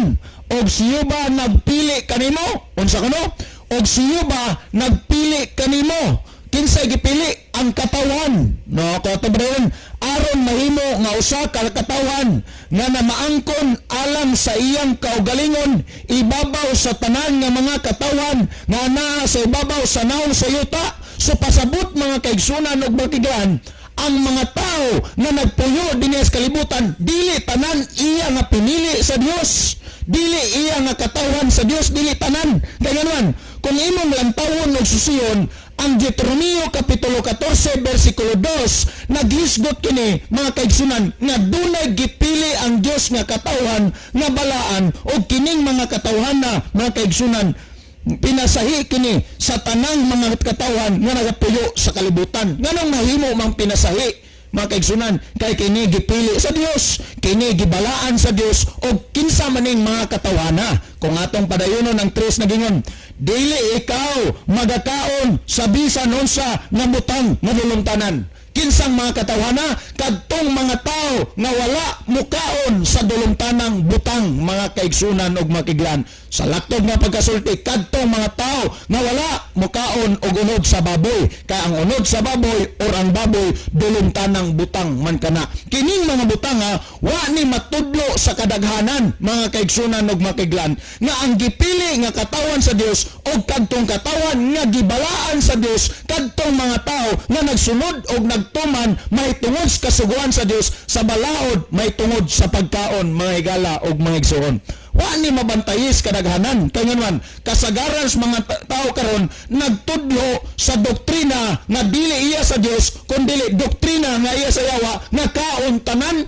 og siyo ba nagpili kanimo? Unsa kuno? Og siyo ba nagpili kanimo? Kinsay gipili? Ang katawan. No, ko padayon, aron mahimo nga usa ka katawan nga namaangkon alang sa iyang kaugalingon ibabaw sa tanan nga mga katawan nga naa sa ibabaw sa naong sa yuta. So pasabot, mga kaigsunan ug makigan, ang mga tao nga nagpuyo dinhi sa kalibutan, dili tanan iya nga pinili sa Dios, dili iya nga katawhan sa Dios, dili tanan. Kay nganuman, kung imong lantawon og susiyon ang Deuteronomio kapitulo 14 bersikulo 2, naghisgot kini, mga kaigsunan, nga dunay gipili ang Dios nga katawhan nga balaan, og kining mga katawhan na, mga kaigsunan, pinasahi kini sa tanang mga katawhan nga nagapuyo sa kalibutan. Nganong mahimo mang pinasahi, mga kaigsunan? Kay kini gipili sa Dios, kini gibalaan sa Dios, og kinsa maning mga katawhana? Kung atong padayonon ang 3, nagingon, "Dili ikaw magakaon sa bisan unsa nga butang nga dulumtanan." Kinsang mga katawhana? Kadtong mga tao nga wala mukaon sa dulumtanang butang, mga kaigsunan og makiglan. Sa laktod nga pagkasulti, kadtong mga tao nga wala mukaon og unod sa baboy. Kay ang unod sa baboy or ang baboy, dulumtanang butang man kana. Kining mga butang ha, wa ni matudlo sa kadaghanan, mga kaigsunan og makiglan, nga ang gipili nga katawan sa Dios og kadtong katawan nga gibalaan sa Dios, kadtong mga tao nga nagsunod og nagtuman mahitungod sa kasuguan sa Dios sa balaod mahitungod sa pagkaon, mga higala og mga igsuon. Wa ni mabantayis kadaghanan, kay nganuman kasagaran sa mga tao karon nagtudlo sa doktrina nga dili iya sa Dios, kun dili doktrina nga iya sa yawa nga kaon tanan.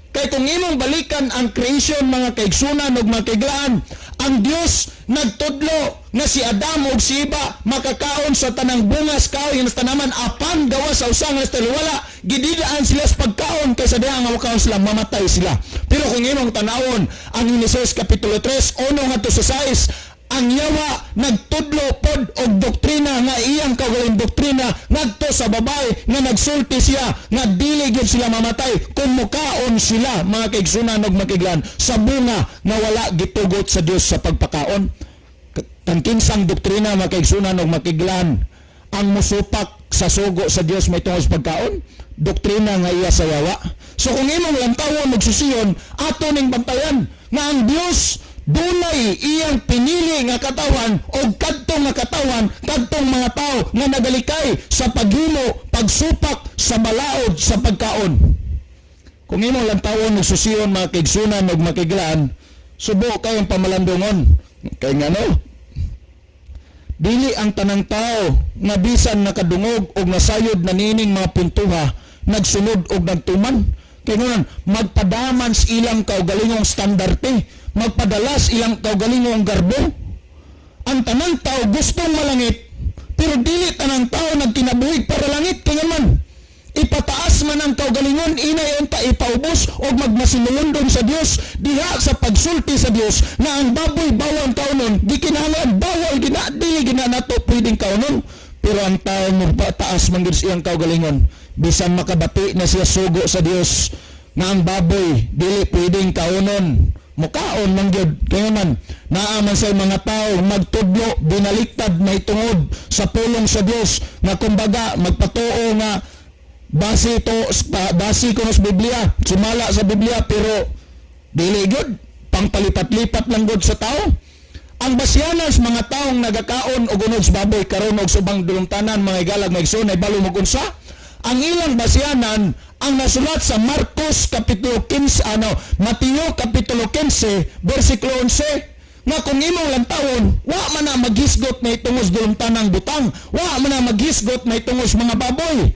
Kay kung imong balikan ang creation, mga kaigsunan ug mga kaiglaan, ang Dios nagtudlo nga si Adam ug si Eva makakaon sa tanang bungas kahoy nga tanaman apan gawas sa usa nga taliwala. Gididaan sila sa pagkaon kay sa diha nga makaon sila, mamatay sila. Pero kung imong tanawon ang Genesis kapitulo 3, 1 ngadto sa 6, ang yawa nagtudlo pod og doktrina nga iyang kaugalingong doktrina ngadto sa babae, nga nagsulti siya nga dili gyud sila mamatay kung mukaon sila, mga kaigsunan ug makiglan, sa bunga nga wala gitugot sa Dios sa pagpakaon. Kan kinsang doktrina, mga kaigsunan ug makiglan, ang musupak sa sugo sa Dios may tungod sa pagkaon? Doktrina nga iya sa yawa. So kung imong lantawon ug susiyon, ato ning bantayan nga ang Dios dunay iyang pinili nga katawan, og kadtong nga katawan, kadtong mga tao nga nagalikay sa paghimo, pagsupak sa balaod sa pagkaon. Kung imong lantawon ug susiyon, mga kaigsunan ug makiglaan, subo kayong pamalandungon. Kay ngano, dili ang tanang tao nga bisan nakadungog og nasayod na nining mga puntuha nagsunod og nagtuman. Kay nganon, magpadaman sa ilang kaugalingong standarte, magpadalas ilang kaugalingong garbo. Ang tanang tao gustong malangit, pero dili tanang tao nagkinabuhig para langit. Kay ngaman, ipataas man ang kaugalingon, inay unta ipaubos og magmasinulondon sa Dios diha sa pagsulti sa Dios nga ang baboy bawal kaunon, di kinahanglan bawal gina, dili gina nato pwedeng kaunon. Pero ang tao mo taas man gud sa iyang kaugalingon, bisan makabati na siya sugo sa Dios nga ang baboy dili pwedeng kaunon, mukaon man gyud. Kaya man naa man sa mga tao magtudlo binaliktad mahitungod sa pulong sa Dios, nga kumbaga magpatuo nga base to base kuno sa Biblia, sumala sa Biblia, pero dili gyud, pangpalipat-lipat lang gud sa tao. Ang basyanan sa mga taong nagakaon og unod sa baboy karon og subang dulumtanan, mga igalag, mga igsoon, ay balo mo unsa ang ilang basyanan? Ang nasulat sa Marcos kapitulo 15, ano, Mateo kapitulo 15 bersikulo 11, nga kung imong lantawon, wa man na maghisgot na itungos dulumtanang butang, wa man na maghisgot na itungos mga baboy.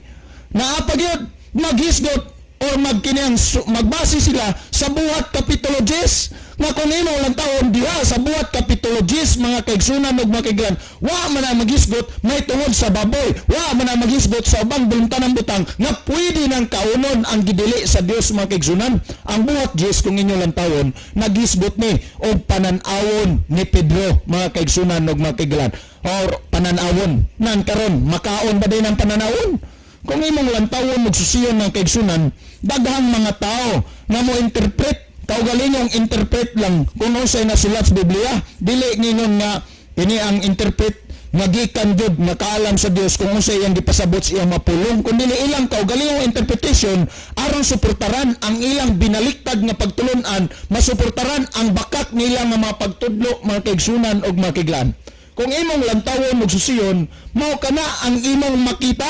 Naa pa gyud maghisgot or magkiniyang magbase sila sa Buhat kapitulo 10, nga kung imo lantawon diha sa Buhat kapitulo 10, mga kaigsunan ug makiglan, wa man na maghisgot may tungod sa baboy, wa man na maghisgot sa ubang dulumtanang butang nga pwede nang kaunon ang gidili sa Dios. Mga kaigsunan, ang Buhat 10, kung inyo lantawon, naghisgot ni og panan-awon ni Pedro, mga kaigsunan ug makiglan, or panan-awon nan karon, makaon ba din ang pananawon? Kung imong lantawon ug susiyon ng kaigsunan, daghang mga tao nga mo interpret kaugalingong interpret lang kung unsay nasulat sa Biblia. Dili ngingon nga ini ang interpret nga gikan jud nga kaalam sa Dios kung unsay iyang gipasabot sa iyang mapulong, kun dili ilang kaugalingong interpretation aron suportaran ang ilang binaliktad nga pagtulun-an, masuportaran ang bakak nila nga mga pagtudlo, mga kaigsunan og mga kaiglaan. Kung imong lantawon og susiyon, mao kana ang imong makita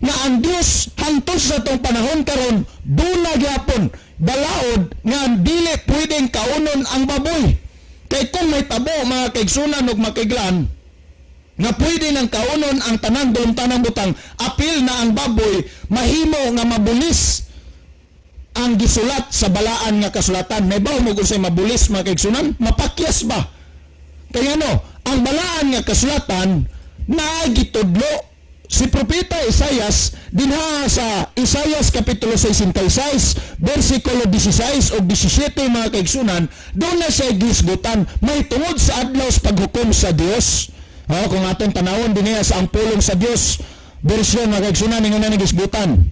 nga ang Dios hangtod sa atong panahon karon duna gyapon balaod nga dili pwedeng kaunon ang baboy. Kay kung may tabo, mga kaigsunan ug mga kaiglaan, nga pwede nang kaunon ang tanan doon tanang butang, apil na ang baboy, mahimo nga mabulis ang gisulat sa balaan nga kasulatan. May bawo mo kung sa'y mabulis, mga kaigsunan? Mapakyas ba? Kaya ano, ang balaan nga kasulatan na gitudlo si Propeta Isayas dinha sa Isayas Kapitulo 66 versikulo 16 o 17, mga kaigsunan, doon na siya gisgutan may tungod sa adlaw sa paghukom sa Dios. Oh, kung atong tanawon dinhi sa Ang Pulong sa Dios version, mga kaigsunan, ingon na gisgutan,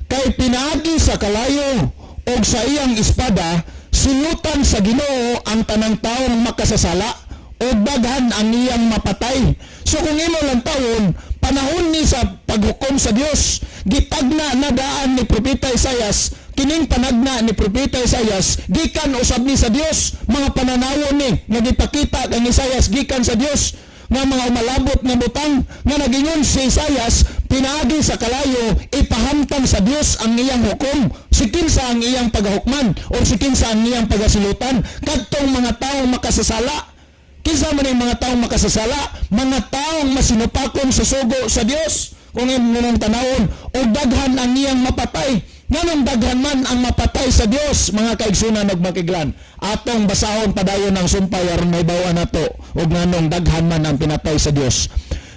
"Kay pinaagi sa kalayo og sa iyang espada silutan sa Ginoo ang tanang taong makasasala o daghan ang iyang mapatay." So kung imo lang tawon, panahon ni sa paghukom sa Dios, gitagna na daan ni Propeta Isayas. Kining panagna ni Propeta Isayas gikan usab ni sa Dios. Mga pananawon ni nga gipakita kang Isayas gikan sa Dios nga mga umalabot nga butang nga nagingon si Isayas, pinaagi sa kalayo ipahamtang sa Dios ang iyang hukom. Si kinsa ang iyang pagahukman o si kinsa ang iyang pagasilutan? Kadtong mga taong makasasala. Kinsa man ang mga taong makasasala? Mga taong masinupakon sa sugo sa Dios. Kung imong tanawon, o daghan ang iyang mapatay. Nganong daghan man ang mapatay sa Dios, mga kaigsunan ug makiglan? Atong basahon padayon ang sumpay aron mahibaw-an nato ug nganong daghan man ang pinatay sa Dios.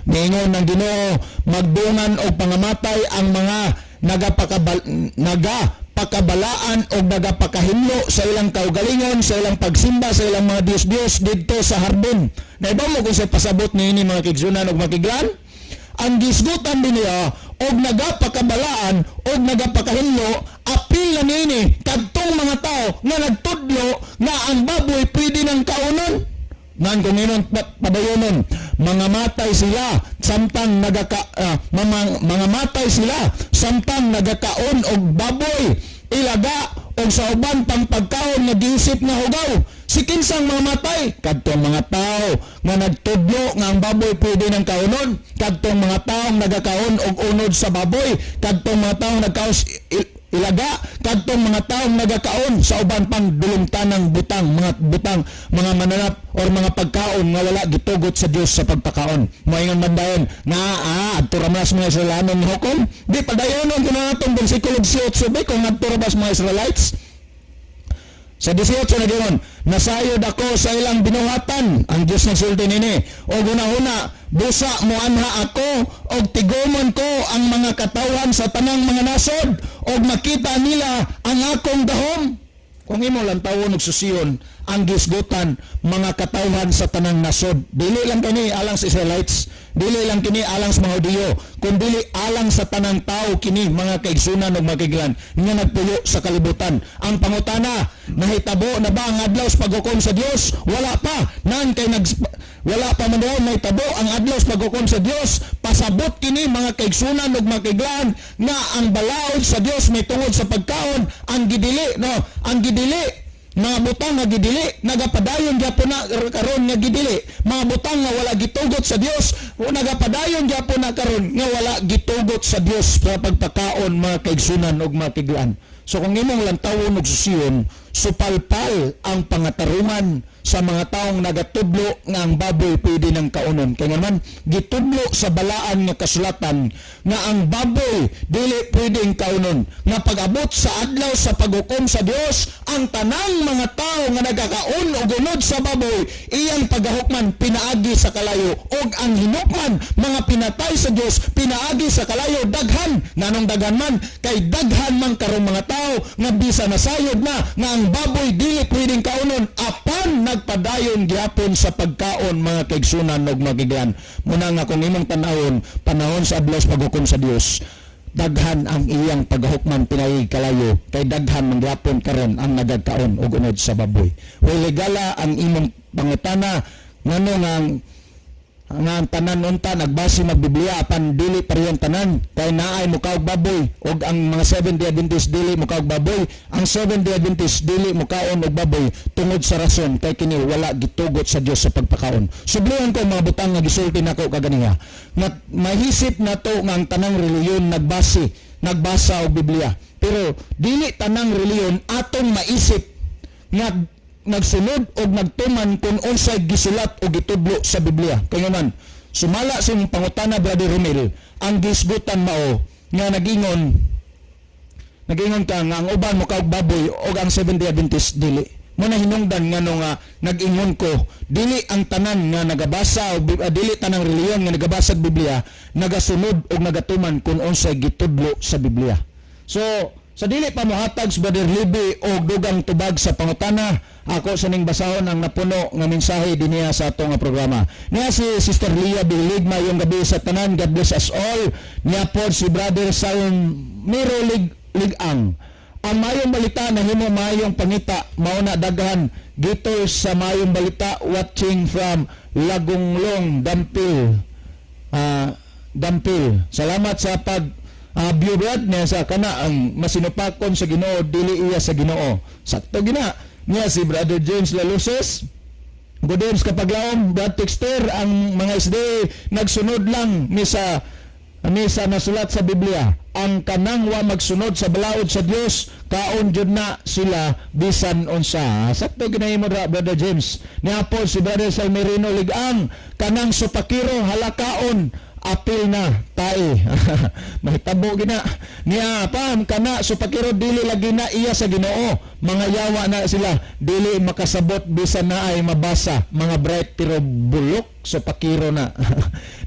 Miingon ng Ginoo, "Magdungan og pangamatay ang mga nagapakabalaan o nagapakahinlo sa ilang kaugalingon, sa ilang pagsimba sa ilang mga Diyos-Diyos didto sa hardin." Naibaw mo kung sa pasabot niini, mga kaigsunan ug makiglan? Ang gisgutan din niya og nagapakabalaan og nagapakahinlo, apil na niini kadtong mga tao nga nagtudlo nga ang baboy pwede nang kaunon. Nan kung inon padayonon, mga matay sila samtang nagaka mamang, mga matay sila samtang nagakaon og baboy, ilaga og sa uban pang pagkaon nga giisip nga hugaw. Si kinsang mga matay? Kadtong mga tao nga nagtudlo nga ang baboy pwede nang kaunon, kadtong mga taong nagakaon og unod sa baboy, kadtong mga taong nagkaos ilaga, kadtong mga taong nagakaon sa uban pang dulungtanang butang, mga butang, mga mananap or mga pagkaon nga wala gitugot sa Dios sa pagpakaon. Moingon man dayon nga adto ra man sa mga Israelanon nga hukom. Di padayonon kuno atong bersikulo 18 ba kung adto ra ba sa mga Israelites. Sa 18 na, "Nasayod ako sa ilang binuhatan," ang Diyos nagsulti nini, "o gunahuna, busa moanha ako, og tigumon ko ang mga katawhan sa tanang mga nasod, og makita nila ang akong gahom." Kung imo lang tawon og susiyon, ang gisgutan mga katawhan sa tanang nasod. Dili lang kini alang sa Israelites, dili lang kini alang sa mga Hudiyo, kun dili alang sa tanang tao kini, mga kaigsunan ug mga kaiglan nga nagpuyo sa kalibutan. Ang pangutana, nahitabo na ba ang adlaw sa paghukom sa Dios? Wala pa. Nan kay nag wala pa man daw nahitabo ang adlaw sa paghukom sa Dios. Pasabot kini, mga kaigsunan ug mga kaiglan, nga ang balaod sa Dios may tungod sa pagkaon, ang gidili, no, ang gidili mga butang nga gidili nagapadayon gyapon na karon nga gidili. Mga butang nga wala gitugot sa Dios o nagapadayon gyapon na karon nga wala gitugot sa Dios sa pagpakaon, mga kaigsunan ug mga kaiglan. So kung imong lantawon og susiyon, supalpal ang pangatarungan sa mga taong nagatudlo nga ang baboy pwede ng kaunon. Kaya naman, gitudlo sa balaan nga kasulatan nga ang baboy dili pwedeng kaunon. Nga pag-abot sa adlaw sa paghukom sa Dios, ang tanang mga tao nga nagakaon og unod sa baboy, iyang pagahukman pinaagi sa kalayo, og ang hinukman mga pinatay sa Dios pinaagi sa kalayo daghan. Nganong daghan man? Kay daghan man karong mga tao nga bisa nasayod na nga ang baboy dili pwedeng kaunon, apan nagpadayon gyapon sa pagkaon, mga kaigsunan ug mga kaiglan. Muna nga kung imong tan-awon, panahon sa adlaw sa paghukom sa Dios. Daghan ang iyang paghukman pinay kalayo kay daghan mangyapon karon ang nagagkaon og unod sa baboy. Well, higala, ang imong pangutana ngano nga ang tanan unta nagbase magbiblia, apan dili parehong tanan kay naay mukaog baboy og ang mga Seventh-day Adventist dili mukaog baboy. Ang Seventh-day Adventist dili mukaon og baboy tungod sa rason kay kini wala gitugot sa Dios sa pagpakaon. Sublihan ko ang mga butang nga gisulti nako kaganiha nga mahisip nato nga ang tanang relihiyon nagbasa og Biblia, pero dili tanang relihiyon atong maisip nga nagsunod og nagtuman kung unsay gisulat o gitudlo sa Biblia. Kaya man, sumala sa imong pangutana, Brother Romel, ang gisgutan mao nga nagingon ka nga ang uban mo kaog baboy og ang Seventh-day Adventist dili. Mo na hinungdan ngano nga nag-ingon ko dili ang tanan nga nagabasa og dili tanang relihiyon nga nagabasa og Biblia nagasunod og nagatuman kung unsay gitudlo sa Biblia. So, sa dili pa mohatag si Brother Libby og dugang tubag sa pangutana, ako sa ning basahon ang napuno nga mensahe dinhiya sa ato nga programa. Niya si Sister Leah Bilig, mayong gabi sa tanan, God bless us all. Niya po si Brother Salmiro Ligang. Ang mayong balita nahimo mayong pangita, mao na daghan gito sa mayong balita, watching from Lagonglong, Dampil. Dampil. Salamat sa pag view, Brad. Niya sa kana ang masinupakon sa Ginoo dili iya sa Ginoo. Sakto gina. Niya si Brother James Laluces. Good days kapaglaom, Brad Texter, ang mga SDA nagsunod lang ni sa nasulat sa Biblia. Ang kanang wa magsunod sa balaod sa Dios, kaon jud na sila bisan unsa. Sakto ginahimo ra, Brother James. Niya po si Brother Salmerino Ligang, kanang supakiro halakaon apil na tae. Mahitabo gina niya pam kana supakiro dili lagi na iya sa Ginoo, mga yawa na sila, dili makasabot bisan na ay mabasa, mga bright pero bulok, supakiro na.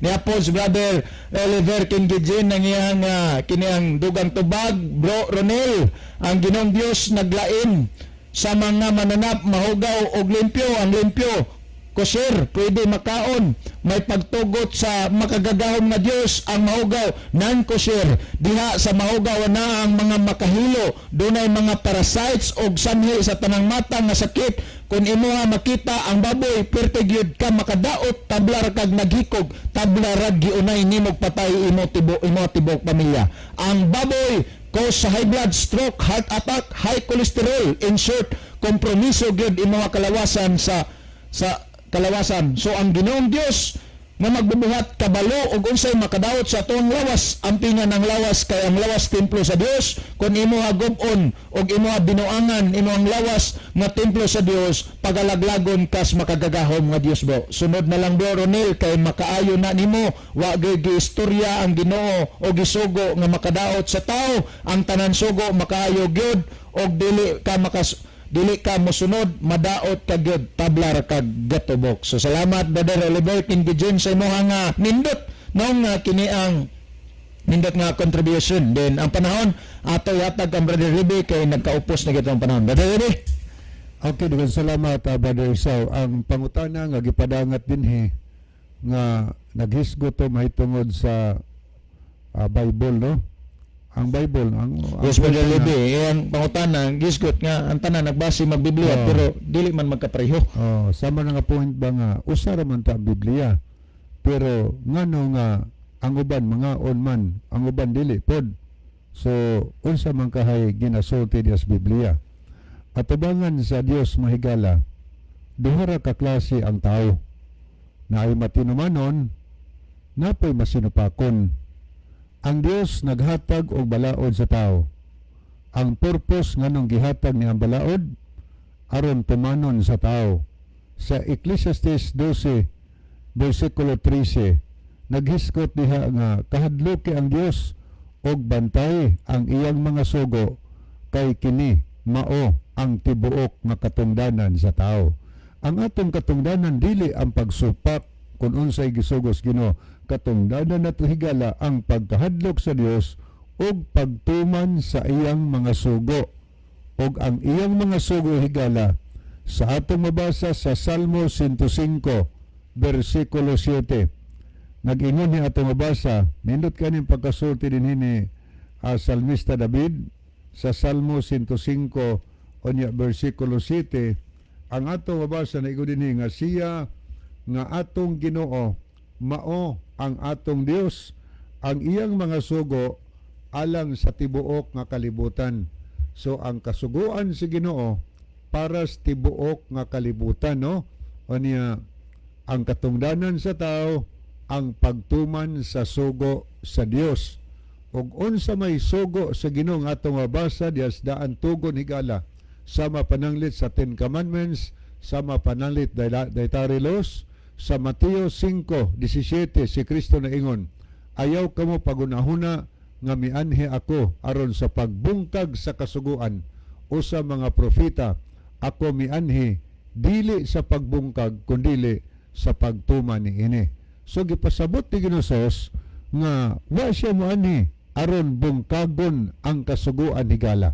Niya po si Brother Oliver Kingijin nang iyang kini ang dugang tubag. Bro Ronel, ang Ginoong Dios naglain sa mga mananap, mahugaw og limpyo. Ang limpyo, kosher, pwede makaon. May pagtugot sa makagagahom nga Dios. Ang mahugaw, non-kosher. Diha sa mahugaw na ang mga makahilo. Dunay mga parasites og sanhi sa tanang matang nga sakit. Kung imo nga makita ang baboy, perti gyud ka makadaot, tablar kag naghikog, tabla rag giunay nimog patay imo tibok pamilya. Ang baboy cause sa high blood, stroke, heart attack, high cholesterol. In short, kompromiso gyud imo nga kalawasan sa kalawasan. So ang Ginoong Dios nga magbubuhat kabalo og unsay makadaot sa atong lawas, ampingan ang lawas kay ang lawas templo sa Dios. Kung imo gub-on og imo binuangan imo ang lawas nga templo sa Dios, pagalaglagon kas makagagahom nga Dios, bro. Sunod na lang, bro Ronel, kay makaayo na nimo. Wa gyud giistorya ang Ginoo o gisugo nga makadaot sa tao. Ang tanan sugo makaayo gyud og dili ka mosunod, madaot ka gyud, tablar ka gatubok. So salamat, Brother Oliver Kingijon, sa imuha nga nindot nung kini ang nindot nga contribution. Then ang panahon ato yatag ang Brother Ribe kay nagkaupos na gid ang panahon. Brother Ribe. Okay, daghang salamat, Brother Isao. Ang pangutana nga gipadangat dinhi nga naghisgot to mahitungod sa Bible, no? Ang Bible, ang Yes, Brother question Ribe, iyang pangutana gisgot nga ang tanan nagbase magbiblia pero dili man magkapareho. Oh, sama na nga point ba nga usa ra man ta ang Biblia. Pero ngano nga ang uban mga on man, ang uban dili pod. So unsa man kahay ginasulti diya sa Biblia? Atubangan sa Dios, mahigala, duha ra ka klase ang tao. Naay matinumanon, napoy masinupakon. Ang Dios naghatag og balaod sa tao. Ang purpose nganong gihatag ni ang balaod aron tumanon sa tao. Sa Ecclesiastes 12 versikulo 13, naghisgot diha nga kahadluki ang Dios og bantay ang iyang mga sugo kay kini mao ang tibuok nga katungdanan sa tao. Ang atong katungdanan dili ang pagsupak kung unsay gisugos Ginoo. Katungdanan nato, higala, ang pagkahadlok sa Dios ug pagtuman sa iyang mga sugo. Ug ang iyang mga sugo, higala, sa atong mabasa sa Salmo 105 versikulo 7. Nag-ingon ni atong mabasa, nindot kaning pagkasulti din ni Salmista David sa Salmo 105 unya bersikulo 7. Ang atong mabasa na igo dinhi nga siya nga atong Ginoo mao ang atong Dios, ang iyang mga sugo alang sa tibuok nga kalibutan. So ang kasuguan si Ginoo para sa tibuok nga kalibutan, no? Unya ang katungdanan sa tao, ang pagtuman sa sugo sa Dios. Ug unsa may sugo sa Ginoo nga atong mabasa diya sa Daan Tugon, higala, sama pananglit sa Ten Commandments, sama pananglit dietary laws? Sa Mateo 5:17, si Kristo naingon, "Ayaw kamo pagunahuna nga mianhi ako aron sa pagbungkag sa kasuguan o sa mga propeta. Ako mianhi dili sa pagbungkag kundili sa pagtuman niini." So gipasabot ni Ginoong nga wa siya moanhi aron bungkagon ang kasuguan, higala.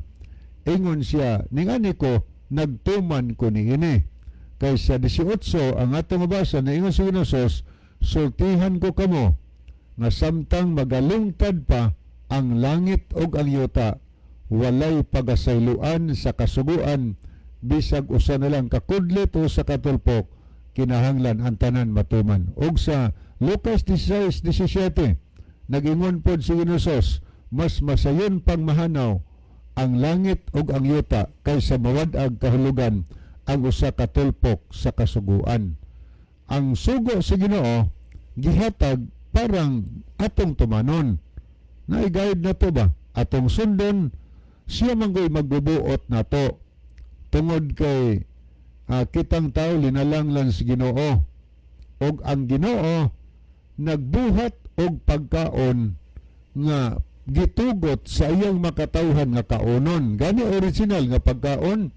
Ingon siya, "Ningani ko, nagtuman ko niini." Kay sa 18, ang atong mabasa na ingon sa Ginoong, "Sultihan ko kamo nga samtang magalungtad pa ang langit ug ang yuta, walay pagasayloan sa kasuguan bisag usa na lang kakudlit o sa katulpok, kinahanglan ang tanan matuman." Ug sa Lucas 16:17, nagingon pod si Ginoong, "Mas masayon pang mahanaw ang langit ug ang yuta kaysa mawad-ag kahulugan ang usa ka tulpok sa kasuguan." Ang sugo sa Ginoo gihatag parang atong tumanon. Naigayad na to ba? Atong sundon, siya manggoy magbubuot nato. Tungod kay kitang tao linalang lang sa Ginoo. Og ang Ginoo nagbuhat og pagkaon nga gitugot sa iyang makatawhan nga kaonon. Gani original nga pagkaon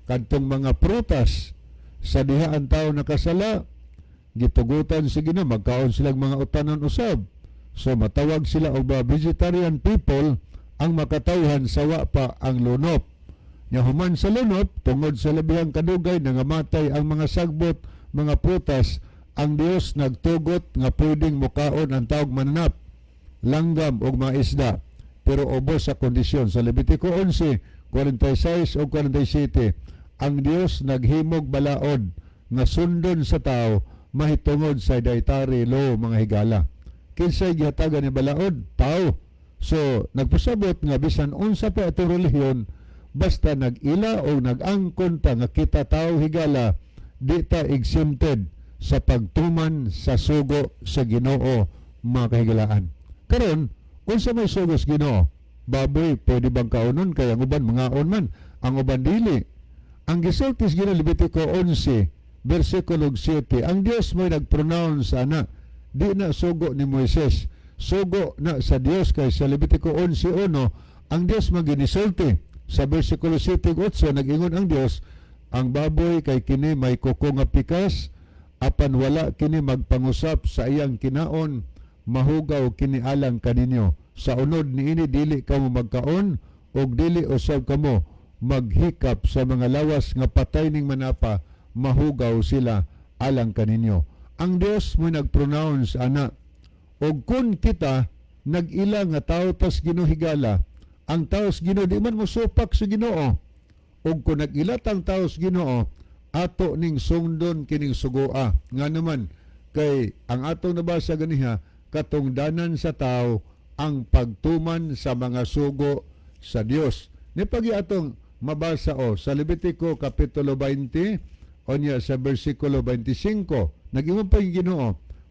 kadtong mga prutas. Sa diha ang tao nakasala, gitugutan sa Ginoo magkaon silang mga utanon usab. So matawag sila og mga vegetarian people ang makatawhan sa wa pa ang lunop. Nya human sa lunop, tungod sa labihang kadugay nangamatay ang mga sagbot, mga prutas, ang Dios nagtugot nga pwedeng mukaon ang taog mananap, langgam og mga isda, pero ubos sa kondisyon. Sa Levitico 11:46 o 47, ang Dios naghimog balaod nga sundon sa tao mahitungod sa dietary law, mga higala. Kinsay gihatagan ni balaod? Tao. So nagpasabot nga bisan unsa pa atong relihiyon, basta nag-ila o nag-angkon ta nga kita tao, higala, di ta exempted sa pagtuman sa sugo sa Ginoo, mga kahigalaan. Karon, unsa may sugo sa Ginoo? Baboy, pwede bang kaonon? Kay ang uban mangaon man, ang uban dili. Ang gisulti sa Ginoo, Levitico 11 versikulo 7, ang Dios mo'y nag-pronounce ana, di na sugo ni Moises, sugo na sa Dios, kay sa Levitico 11:1 ang Dios maginisulti. Sa versikulo 7 8, nag-ingon ang Dios, "Ang baboy kay kini may kuko nga pikas apan wala kini magpangusap sa iyang kinaon, mahugaw kini alang kaninyo. Sa unod niini dili kamo magkaon ug dili usab kamo maghikap sa mga lawas nga patay ning manapa, mahugaw sila alang kaninyo." Ang Dios mo nag-pronounce ana. Og kun kita nag-ila nga tao tas Ginoo, higala, ang tao sa Ginoo di man mosupak sa Ginoo. Ug kung nag-ila tang tao sa Ginoo, ato ning sundon kining sugoa. Nga naman kay ang atong nabasa ganiha, katungdanan sa tao ang pagtuman sa mga sugo sa Dios. Ni pagi atong mabasa o sa Levitico kapitulo 20 onya sa bersikulo 25, nag-ingon pa yung Ginoo,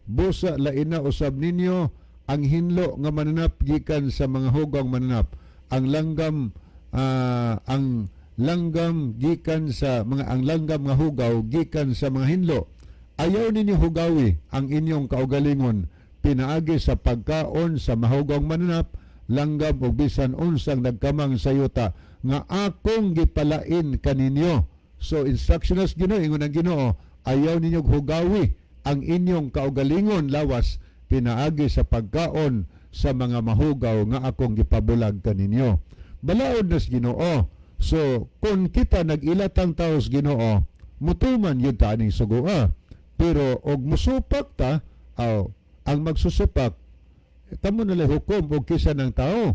"Busa laina usab ninyo ang hinlo nga mananap gikan sa mga hugang mananap, ang langgam gikan sa mga, ang langgam nga hugaw gikan sa mga hinlo. Ayaw ninyo hugawi ang inyong kaugalingon pinaagi sa pagkaon sa mahugong mananap, langgam o bisan unsang nagkamang sa yuta nga akong gipalain kaninyo." So instructions Ginoo, ingon ang Ginoo, ayaw ninyo hugawi ang inyong kaugalingon lawas pinaagi sa pagkaon sa mga mahugaw nga akong gipabulag kaninyo. Balaod na sa Ginoo. So kung kita nag-ilatang tao sa Ginoo, mutuman yun ta aning sugoa. Pero og musupak ta, aw, ang magsusupak, kamo nila hukom og kisa ng tao.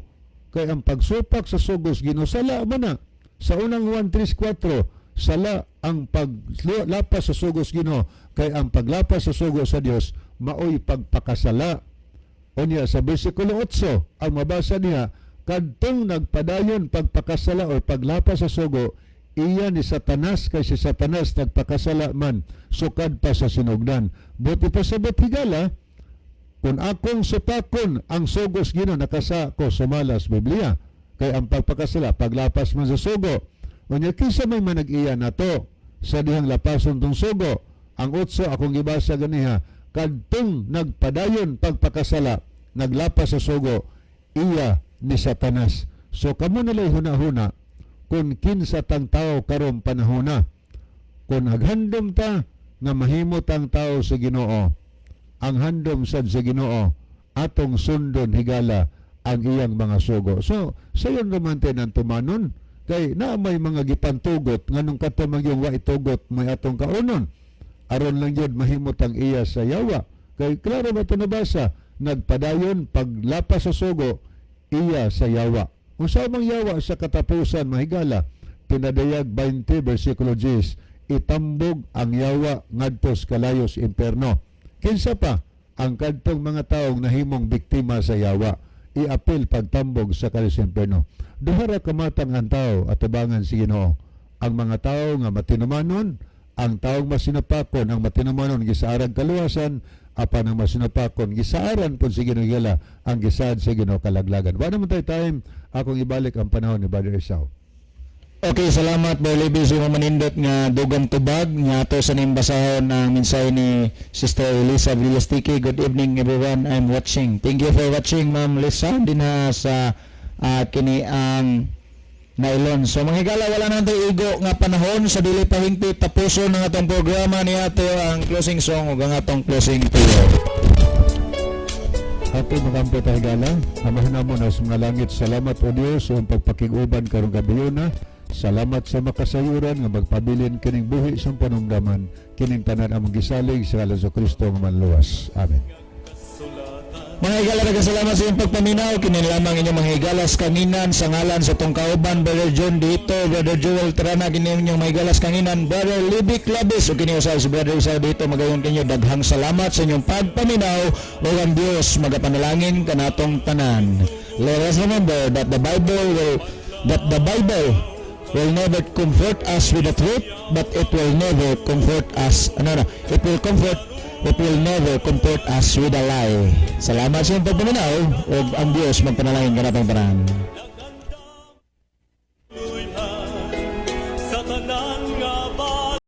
Kay ang pagsupak sa sugo sa Ginoo, sala man na. Sa Unang Juan 3:4, sala ang paglapas sa sugo sa Ginoo, kay ang paglapas sa sugo sa Dios maoy pagpakasala. Unya sa bersikulo 8, ang mabasa niya, kadtong nagpadayon pagpakasala or paglapas sa sugo, iya ni Satanas, kay si Satanas nagpakasala man sukad pa sa sinugdan. Buot ipasabot, higala, kung akong supakon ang sugo sa Ginoo, nakasala ko sumala sa Biblia. Kay ang pagpakasala, paglapas man sa sugo. Unya kinsa may manag-iya nato sa dihang lapason tong sugo? Ang 8 akong gibasa ganiha, kadtong nagpadayon pagpakasala, naglapas sa sugo, iya ni Satanas. So kamo nala'y huna-huna kung kinsa tang tao karong panahona. Kung naghandom ta nga mahimo tang tao sa Ginoo, ang handom sad sa Ginoo, atong sundon, higala, ang iyang mga sugo. So, sayon naman tayo ng tumanon, kay na may mga gipantugot nganong kato magyong wa itugot may atong kaunon aron lang yun mahimot ang iya sa yawa. Kay klaro ba ito nabasa? Nagpadayon paglapas sa sugo, iya sa yawa. Kung sa mang yawa sa katapusan, mahigala, Pinadayag 20 versikulo 10, itambog ang yawa ngadto sa kalayo sa imperno. Kinsa pa? Ang kadtong mga taong nahimong biktima sa yawa, iapil pagtambog sa kalayo sa imperno. Duha ra kamatang ang tao atubangan si Ginoo. Ang mga tao nga matinumanon, ang taong masinapakon. Ang matinumanon gisaarang kaluwasan, apan ang masinapakon gisaaran pud si Ginoo gila ang gisaad sa Ginoo kalaglagan. Wa naman tayo time, akong ibalik ang panahon ni Brother Esau. Okay, salamat, Brother Libby, sa imong manindot nga dugang tubag nga ato sa ning basahon ang mensahe ni Sister Elisa Villastiki. Good evening, everyone. I'm watching. Thank you for watching, Ma'am Lisa, dinha sa kini ang nailon. So mga higala, wala na tayo igo nga panahon sa dili pa hingpit tapuson ang atong programa ni ato ang closing song ug ang atong closing prayer. Ato magampo tayo, higala. Amahan namo na sa mga langit, salamat o Dios sa iyong pagpakig-uban karong gabhiona. Salamat sa makasayuran nga magpabilin kining buhi sa panumdaman. Kining tanan among gisalig sa ngalan sa Kristo nga manluwas. Amen. Mga higala, nagkasalamat sa inyong pagpaminaw. Kini lamang inyong mga higalas kanginan sa ngalan sa tong kauban, Brother John dito, Brother Joel Trana, kini inyong mga higalas kanginan, Brother Libby Clavis, o kini usab si Brother Isao dito, magayon kinyo. Daghang salamat sa inyong pagpaminaw o ang Dios magapanalangin kanatong tanan. Let us remember that the Bible will never comfort us with the truth, but it will never comfort us. Ano na? It will never comfort us with a lie. Salamat sa inyong pagpaminaw ug ang Dios magpanalangin kanatong tanan.